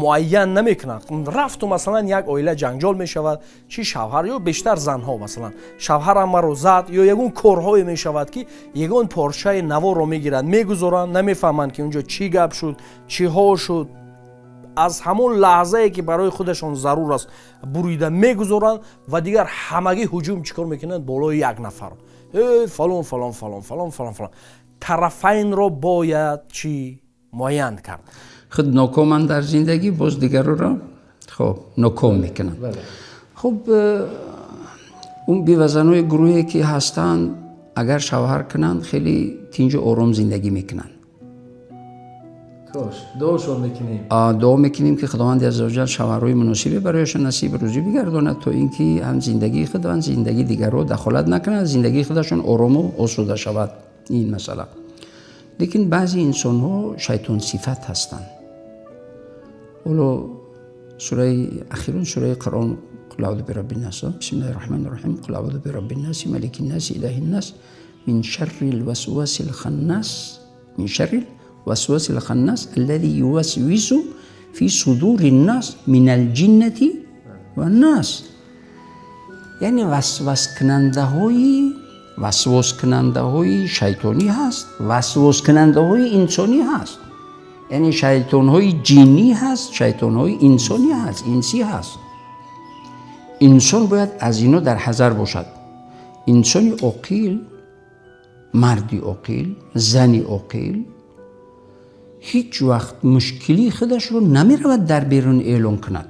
муайян намекунанд. Рафту масалан як оила ҷанҷол мешавад, чӣ шавҳар ё бештар занҳо, масалан шавҳарам маро зад ё ягон корҳое мешавад ки ягон порчаи наворо мегиранд, мегузоранд, намефаҳманд ки унҷо чӣ гап шуд, чиҳо шуд. Аз ҳамон лаҳзае ки барои худашон зарур аст бурида мегузоранд ва дигар ҳамагӣ ҳуҷум чӣ кор мекунанд болои як нафар. Фалон фалон фалон фалон фалон фалон. Тарафайнро бояд чӣ муайян кард. Худ нокоманд дар зиндагӣ, боз дигарро хоб ноком мекунанд. Хуб, он бевазанои гурӯҳе ки ҳастанд, агар шавҳар кунанд, хеле тинҷу ором зиндагӣ мекунанд. Дуошон мекунем. Дуо мекунем ки Худованди аззаваҷал шавҳарҳои муносибе барояшон насиб рӯзӣ бигардонад, то ин ки ҳам зиндагии худ ва ҳам зиндагии дигарро дахолат накунанд, зиндагии худашон орому осуда шавад. Ин масъала. Лекин баъзе инсонҳо шайтонсифат ҳастанд. Ҳоло сураи ахирун, сураи Қуръон, қул аъузу бираббин нас, бисмиллаҳи раҳмони раҳим, қул аъузу бираббин нас, маликин нас, илаҳин нас, мин шаррил васвасил ханнас, мин шаррил وسواس الخناس الذي يوسوس في صدور الناس من الجنة والناس. یعنی وسواس کننده های شیطانی هست، وسواس کننده های انسانی هست، یعنی شیطان های جنی هست، شیطان های انسانی هست، انسی هست. انسان باید از اینا در حذر باشد. انسان عاقل، مردی عاقل، زنی عاقل هیچ وقت مشکلی خودش رو نمی رود در بیرون اعلان کند.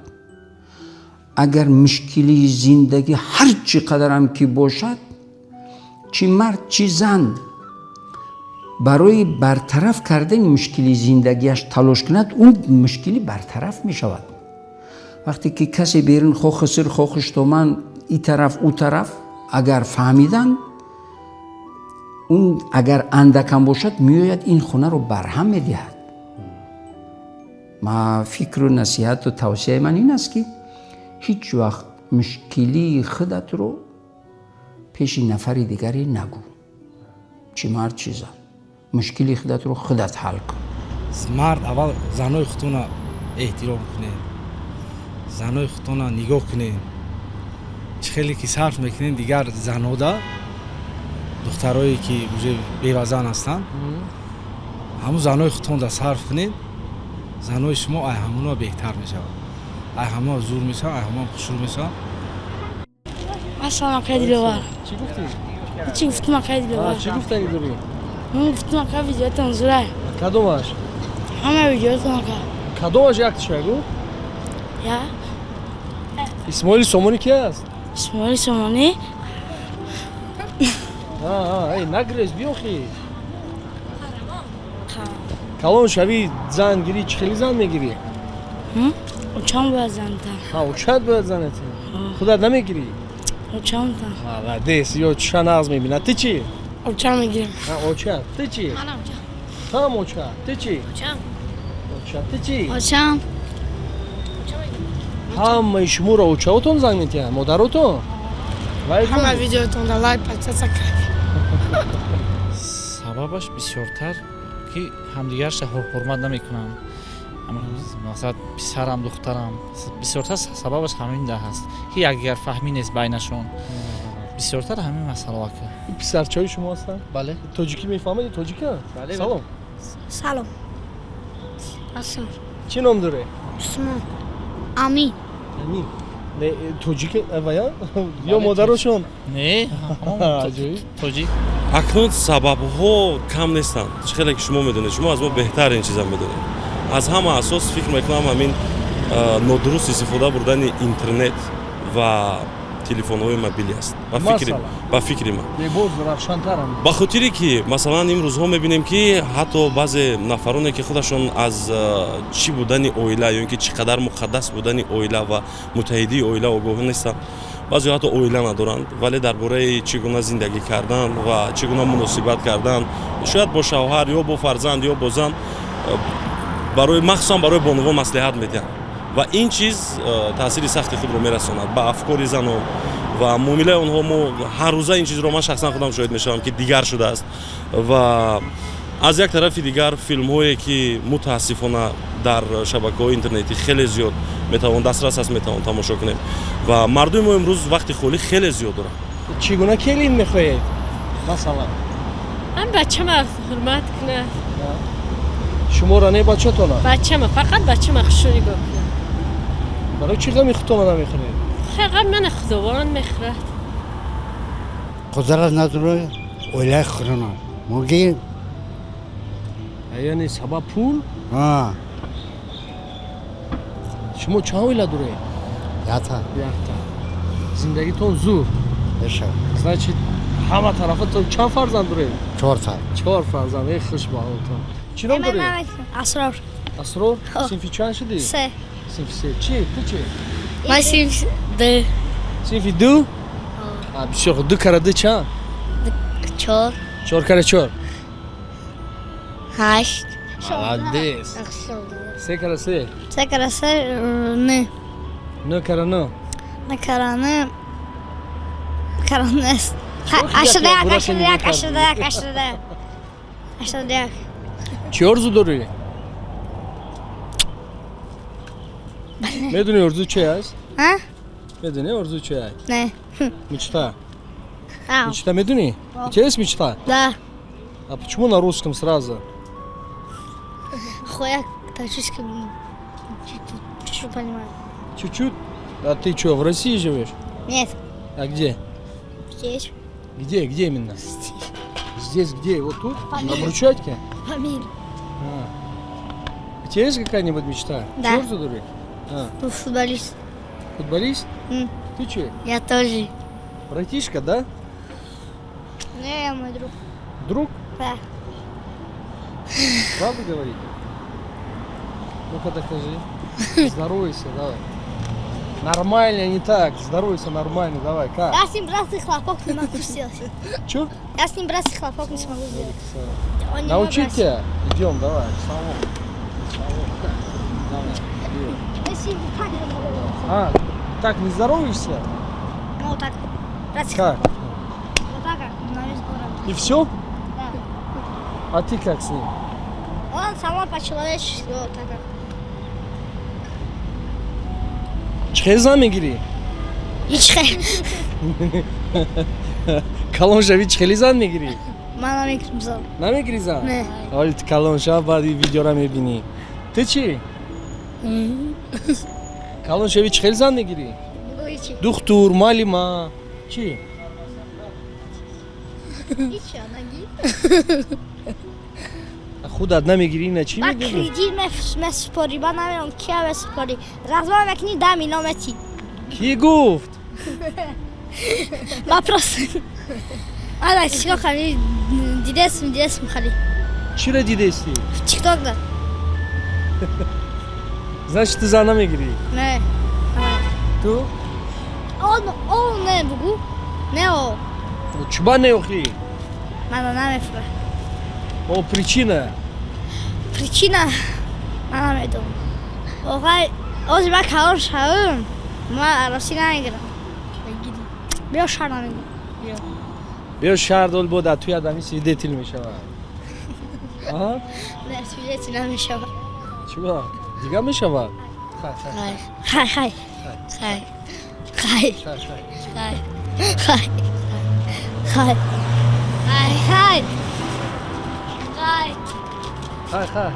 اگر مشکلی زندگی هر چی قدرم که باشد، چی مرد چی زن، برای برطرف کردن مشکلی زندگیش تلاش کند، اون مشکلی برطرف می شود. وقتی که کسی بیرون خواه خسر خواه خوشتومن این طرف او طرف اگر فهمیدن، اون اگر اندکم باشد میآید این خونه رو برهم میدهد. ما فکر و نصیحت و توصیه من این است که هیچ وقت مشکلی خودت رو پیش نفر دیگری نگو، چی مرد چی زن، مشکلی خودت رو خودت حل کن. مرد اول زنای خودتون احترام کنه، زنای خودتون نگاه کنه، چه خیلی که صرف میکنین دیگر زنودا، دخترایی که بیوزن هستن، همون زنای خودتون دا صرف کنین، زنای شما ای همونا بهتر میشود، ای همونا زور میشود، ای همونا خوشرو میشود. اصلا خیلی دلوار. چی گفتی؟ چی گفتم خیلی دلوار. چی گفتنی داری؟ من گفتم که ویدیوتون زوره. کدومش؟ همه ویدیوتون که. کدومش یک تش بگو؟ یا اسماعیل سومانی کی است؟ اسماعیل سومانی؟ ای نگریز بیوخی. کلون شوی زن گیری، چه خیلی زن میگیری؟ Очам бояд занта. Ҳа, очат бояд занати. Худат намегирӣ? Очам та. Молодец, ё чиша нағз мебинад. Ту чӣ? Очам мегирам. Ҳа, очат. Ту чӣ? Манам очам. Туам очат. Ту чӣ? Очам. Очат. Ту чӣ? Очам. Ҳамаи шуморо очаотон занг метиҳанд, модаротон? Ҳама видеотонда лайк, подписаться кард. Сабабаш бисёртар ки ҳамдигарша ҳурмат намекунанд. Мақсад, писарам, духтарам, бисёртар сабабаш ҳамин да ҳаст, ки якдигарфаҳмӣ нест байнашон. Бисёртар ҳамин масъалао ка. Писарчаҳои шумо ҳастанд? Бале. Тоҷикӣ мефаҳмед? Тоҷика? Бале. Салом. Салом. Асом. Чӣ ном дорӣ? Усмон. Амин. Амин. Не, тоҷик вая ё модарошон? Не, тоҷик. Акнун сабабҳо кам нестанд. Чӣ хеле ки шумо медонед, шумо аз мо беҳтар ин чиза медонед. Аз ҳама асос, фикр мекунам, ҳамин нодуруст истифода бурдани интернет ва телефонҳои мобилӣ аст, ба фикри ман. Боз равшантарам. Ба хотире ки, масалан, имрӯзҳо мебинем, ки ҳатто баъзе нафароне, ки худашон аз чӣ будани оила ё ин ки чӣ қадар муқаддас будани оила ва муттаҳидии оила огоҳ нестанд, баъзеҳо ҳатто оила надоранд, вале дар бораи чӣ гуна зиндагӣ кардан ва чӣ гуна муносибат кардан шояд бо шавҳар ё бо фарзанд ё бо зан, барои, махсусан барои бонувон маслиҳат медиҳанд, ва ин чиз таъсири сахти худро мерасонад ба афкори занон ва муомилаи онҳо. Мо ҳаррӯза ин чизро, ман шахсан худам шоҳид мешавам, ки дигар шудааст. Ва аз як тарафи дигар, филмҳое ки мутаассифона дар шабакаҳои интернетӣ хеле зиёд метавон дастрас аст, метавон тамошо кунем, ва мардуми мо имрӯз вақти холӣ хеле зиёд доранд. Чӣ гуна келин мехоҳед, масалан? Ҳам бачама ҳурмат кунад. Шуморо, не, бачатона? Бачама, фақат бачама хушу нигоҳ кунад. Барои чӣ ғами худтона намехӯред? Ғам мана Худованд мехӯрад. Қудрат надорад оилаи хӯрона мумкин. Яъне сабаб пул? Шумо чанд оила доред? Якта. Якта. Зиндагитон зур. Значит, ҳама тарафа. Чанд фарзанд доред? Чорта. Чор фарзанд. Э, хуш ба ҳолтон. Чӣ ном доред? Асрор. Асрор, синфи чанд шудӣ? Се. Синфи се. Чӣ, ту чӣ? Ман синфи ду. Синфи ду. Бисёр хуб. Ду кара ду чанд? Чор. Чор кара чор? Ҳашт. Молодец. Се кара се? Се кара се, нӯ. Нӯ кара нӯ? Нӯ кара нӯ, кара нест. 81, 81, 81, 81, 81. Чӣ орзу дорӣ? Медонӣ, орзу чи аст? Медонӣ, орзу чи аст? Не. Мечта. Мечта медонӣ? У тебя есть мечта? Да. А почему на русском сразу? Хуя таджикский чуть-чуть понимаю. Чуть-чуть? А ты что, в России живешь? Нет. А где? Здесь. Где? Где именно? Здесь. Здесь где? Вот тут? Памире. На брусчатке? Памире. А. У тебя есть какая-нибудь мечта? Да. Чё за А. Футболист. Футболист? Ты че? Я тоже. Братишка, да? Не, мой друг. Друг? Да. Правду говорит? Ну-ка докажи. Здоровайся, давай. Нормально, не так. Здоровайся нормально, давай, как? Я с ним братский хлопок не могу сделать. Чё? Я с ним братский хлопок не смогу сделать. Он не Научить мой тебя? Идем, давай, в салон. В салон. Давай, идем. брат. Я с ним так не могу делать. А, так не здороваешься? Ну, вот так. Братский Как? хлопок. Вот так, как на весь город. И все? Да. А ты как с ним? Он сама по-человечески, вот так как. Чӣ зан мегирӣ? Ҳеҷ хел. Калон шавӣ, чӣ хели зан мегирӣ? Ман намегирам зан. Намегирӣ зан? Не. Ҳоли ту калон шав, баъд ин видеора мебинӣ. Ту чӣ? Калон шавӣ, чӣ хели зан мегирӣ? Ҳичи. Духтур, муаллима, чӣ? Ҳичи, анаги. Худат намегирӣ, ина чӣ Ба мегирӣ? кредит месупорӣ, ба намедонам кия месупорӣ. Развод мекунӣ, 10 миллион метӣ. Кӣ гуфт? Ба просто. Ана чико хали дидесм, дидесм хали. Чиро дидестӣ? Тикток да. Значит, ту зан намегирӣ? Не. Ту? О, не, бугу. Не, о. Чуба не, охи? Мана намефра. О, причина? Причина ман намедонам. Оғай, ози ман калон шавам, ман аросӣ намегирам. Биё, шар намегирам. Биё, шаҳр дол, бо дар туи адами свидетель мешавад. Не, свидетель намешавад. Чуба? Дигар мешавад? Хай, хай. Хай. Хай. Хай. Хай. Хай. Хай, хай. Хай. Хай, хай.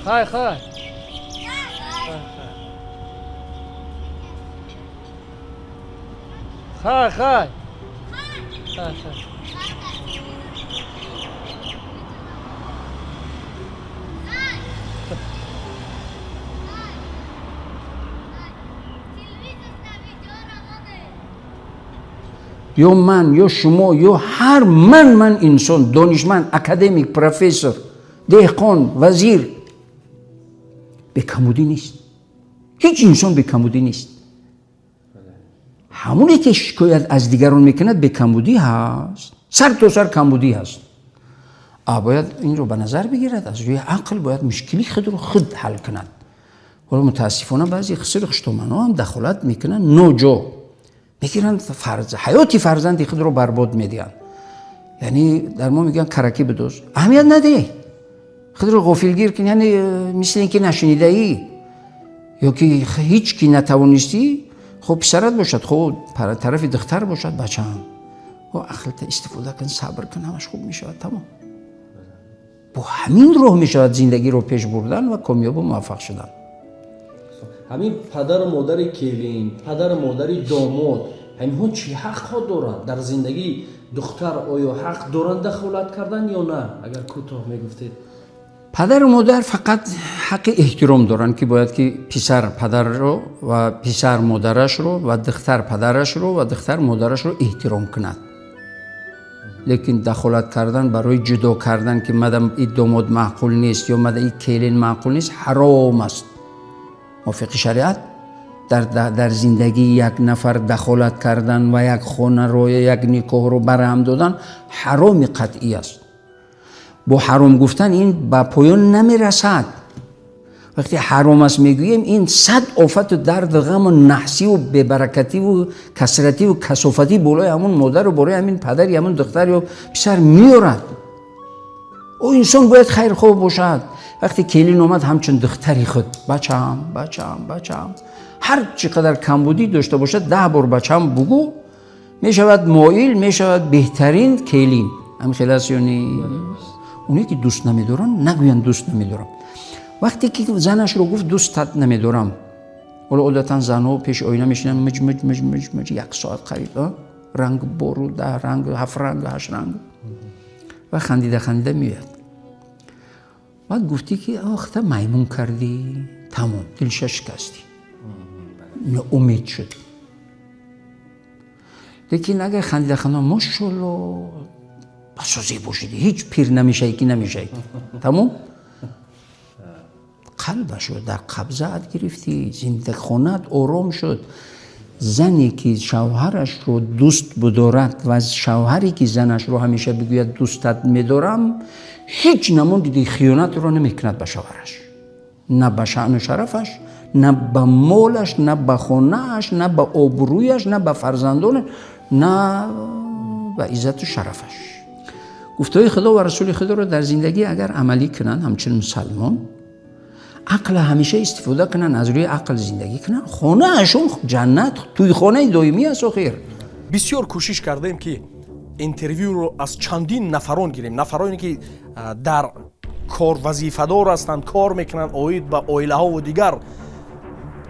Хай, хай. Хай, хай. Хай, хай. Ё ман, ё шумо, ё ҳар ман инсон, донишманд, академик, профессор, деҳқон, вазир, бекамудӣ нест. Ҳеҷ инсон бекамудӣ нест. Ҳамоне ки шикоят аз дигарон мекунад, бекамудӣ ҳаст, сар то сар камбудӣ ҳаст. Бояд инро ба назар бигирад, аз рӯи ақл бояд мушкили худро худ ҳал кунад. Ҳоло мутаассифона баъзе хисри хуштоманҳо ҳам дахолат мекунанд ноҷо, мегиранд, ҳаёти фарзанди худро барбод медиҳанд. Яъне дар мо мегӯянд каракӣ бидоз, аҳамият надеҳ, худро ғофилгир кун, яъне мисли ин ки нашунидаӣ ё ки ҳеҷ ки натавонистӣ. Хоб писарат бошад, хоб тарафи духтар бошад, бачаам, ақлта истифода кун, сабр кун, ҳамаш хуб мешавад, тамом. Бо ҳамин роҳ мешавад зиндагиро пеш бурдан ва комёбу муваффақ шудан. Ҳамин падару модари келин, падару модари домод, ҳаминҳо чӣ ҳақҳо доранд дар зиндагии духтар? Оё ҳақ доранд дахолат кардан ё на? Агар кӯтоҳ мегуфтед. Падару модар фақат ҳаққи эҳтиром доранд, ки бояд ки писар падарро ва писар модарашро ва духтар падарашро ва духтар модарашро эҳтиром кунад. Лекин дахолат кардан барои ҷудо кардан, ки мадам ин домод маъқул нест ё мада ин келин маъқул нест, ҳаром аст. Мувофиқи шариат дар зиндагии як нафар дахолат кардан ва як хонаро ё як никоҳро барҳам додан ҳароми қатъӣ аст. Бо ҳаром гуфтан ин ба поён намерасад. Вақте ҳаром аст мегӯем, ин сад офату дарду ғаму наҳсиву бебаракативу касративу касофатӣ болои ҳамун модару болои ҳамин падари ҳамун духтар ё писар меорад. Ӯ инсон бояд хайрхоҳ бошад. Вақте келин омад, ҳамчун духтари худ, бачаам, бачаам, бачаам, ҳар чӣ қадар камбудӣ дошта бошад, 10 бор бачаам бугӯ, мешавад моил, мешавад беҳтарин келин. Ҳамин хел аст ё нест? Оне ки дӯст намедоранд, нагӯянд дӯст намедорам. Вақте ки занашро гуфт дӯстат намедорам, ҳоло одатан занҳо пеши оина мешинанд, миҷ миҷ миҷ миҷ миҷ, як соат қариб, ранг бору 10 ранг, 7 ранг, 8 ранг, ва хандида хандида меояд. Баъд гуфтӣ ки охта маймун кардӣ, тамом, дилша шикастӣ, ноумед шуд. Лекин агар хандида ханда, мошалло, басо зебо шудӣ, ҳеҷ пир намешавӣ ки намешавӣ, тамом, қалбашро дар қабзаат гирифтӣ, зиндагхонаат ором шуд. Зане ки шавҳарашро дӯст бидорад ва шавҳаре ки занашро ҳамеша бигӯяд дӯстат медорам, ҳеҷ намуди хиёнатро намекунад ба шавҳараш, на ба шаъну шарафаш, на ба молаш, на ба хонааш, на ба обрӯяш, на ба фарзандонаш, на ба иззату шарафаш. Гуфтаҳои Худо ва расули худоро дар зиндагӣ агар амалӣ кунанд, ҳамчун мусалмон ақл ҳамеша истифода кунанд, аз рӯи ақл зиндагӣ кунанд, хонаашон ҷаннат, тӯйхонаи доимӣ аст. Охир бисёр кӯшиш кардем ки интервюро аз чандин нафарон гирем, нафароне ки дар кор вазифадор ҳастанд, кор мекунанд оид ба оилаҳову дигар.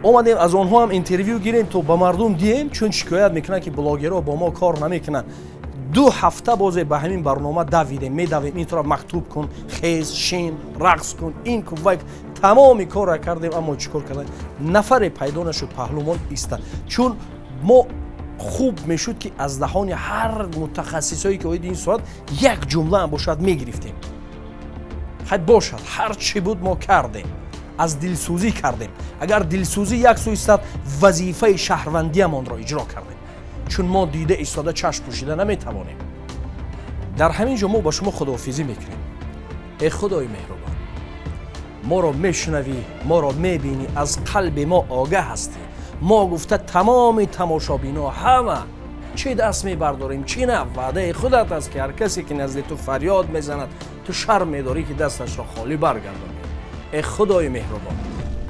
Омадем аз онҳо ҳам интервю гирем то ба мардум диҳем, чун шикоят мекунанд ки блогерҳо бо мо кор намекунанд. 2 ҳафта бозе ба ҳамин барнома давидем, медавем, ин тараф мактуб кун, хез, шин, рақс кун, ин кун, вай, тамоми корро кардем, аммо чӣ кор кардем? Нафаре пайдо нашуд паҳлумон истад, чун мо Хуб мешуд, ки аз даҳони ҳар мутахассисое, ки оиди ин соат як ҷумлаам бошад, мегирифтем. Хай, бошад, ҳар чӣ буд, мо кардем, аз дилсӯзӣ кардем. Агар дилсӯзӣ як сӯ истад, вазифаи шаҳрвандиамонро иҷро кардем, чун мо дида истода чашм пӯшида наметавонем. Дар ҳамин ҷо мо ба шумо худоҳофизӣ мекунем. Э Худои меҳрубон, моро мешунавӣ, моро мебинӣ, аз қалби мо огаҳ ҳастӣ. Мо гуфта тамоми тамошобино ҳама чӣ даст мебардорем, чӣ на, ваъдаи худат аст, ки ҳар касе ки назди ту фарёд мезанад, ту шарм медорӣ, ки дасташро холӣ баргардонӣ. Э Худои меҳрубон,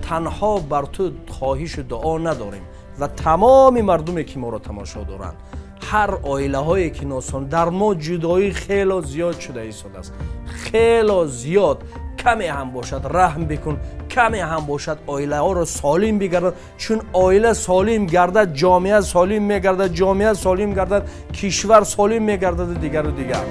танҳо бар ту хоҳишу дуо надорем ва тамоми мардуме, ки моро тамошо доранд, ҳар оилаҳое ки носон, дар мо ҷудоӣ хело зиёд шуда истодааст, хело зиёд. Каме ҳам бошад, раҳм бикун, каме ҳам бошад, оилаҳоро солим бигардад, чун оила солим гардад, ҷомеа солим мегардад, ҷомеа солим гардад, кишвар солим мегардаду дигару дигар.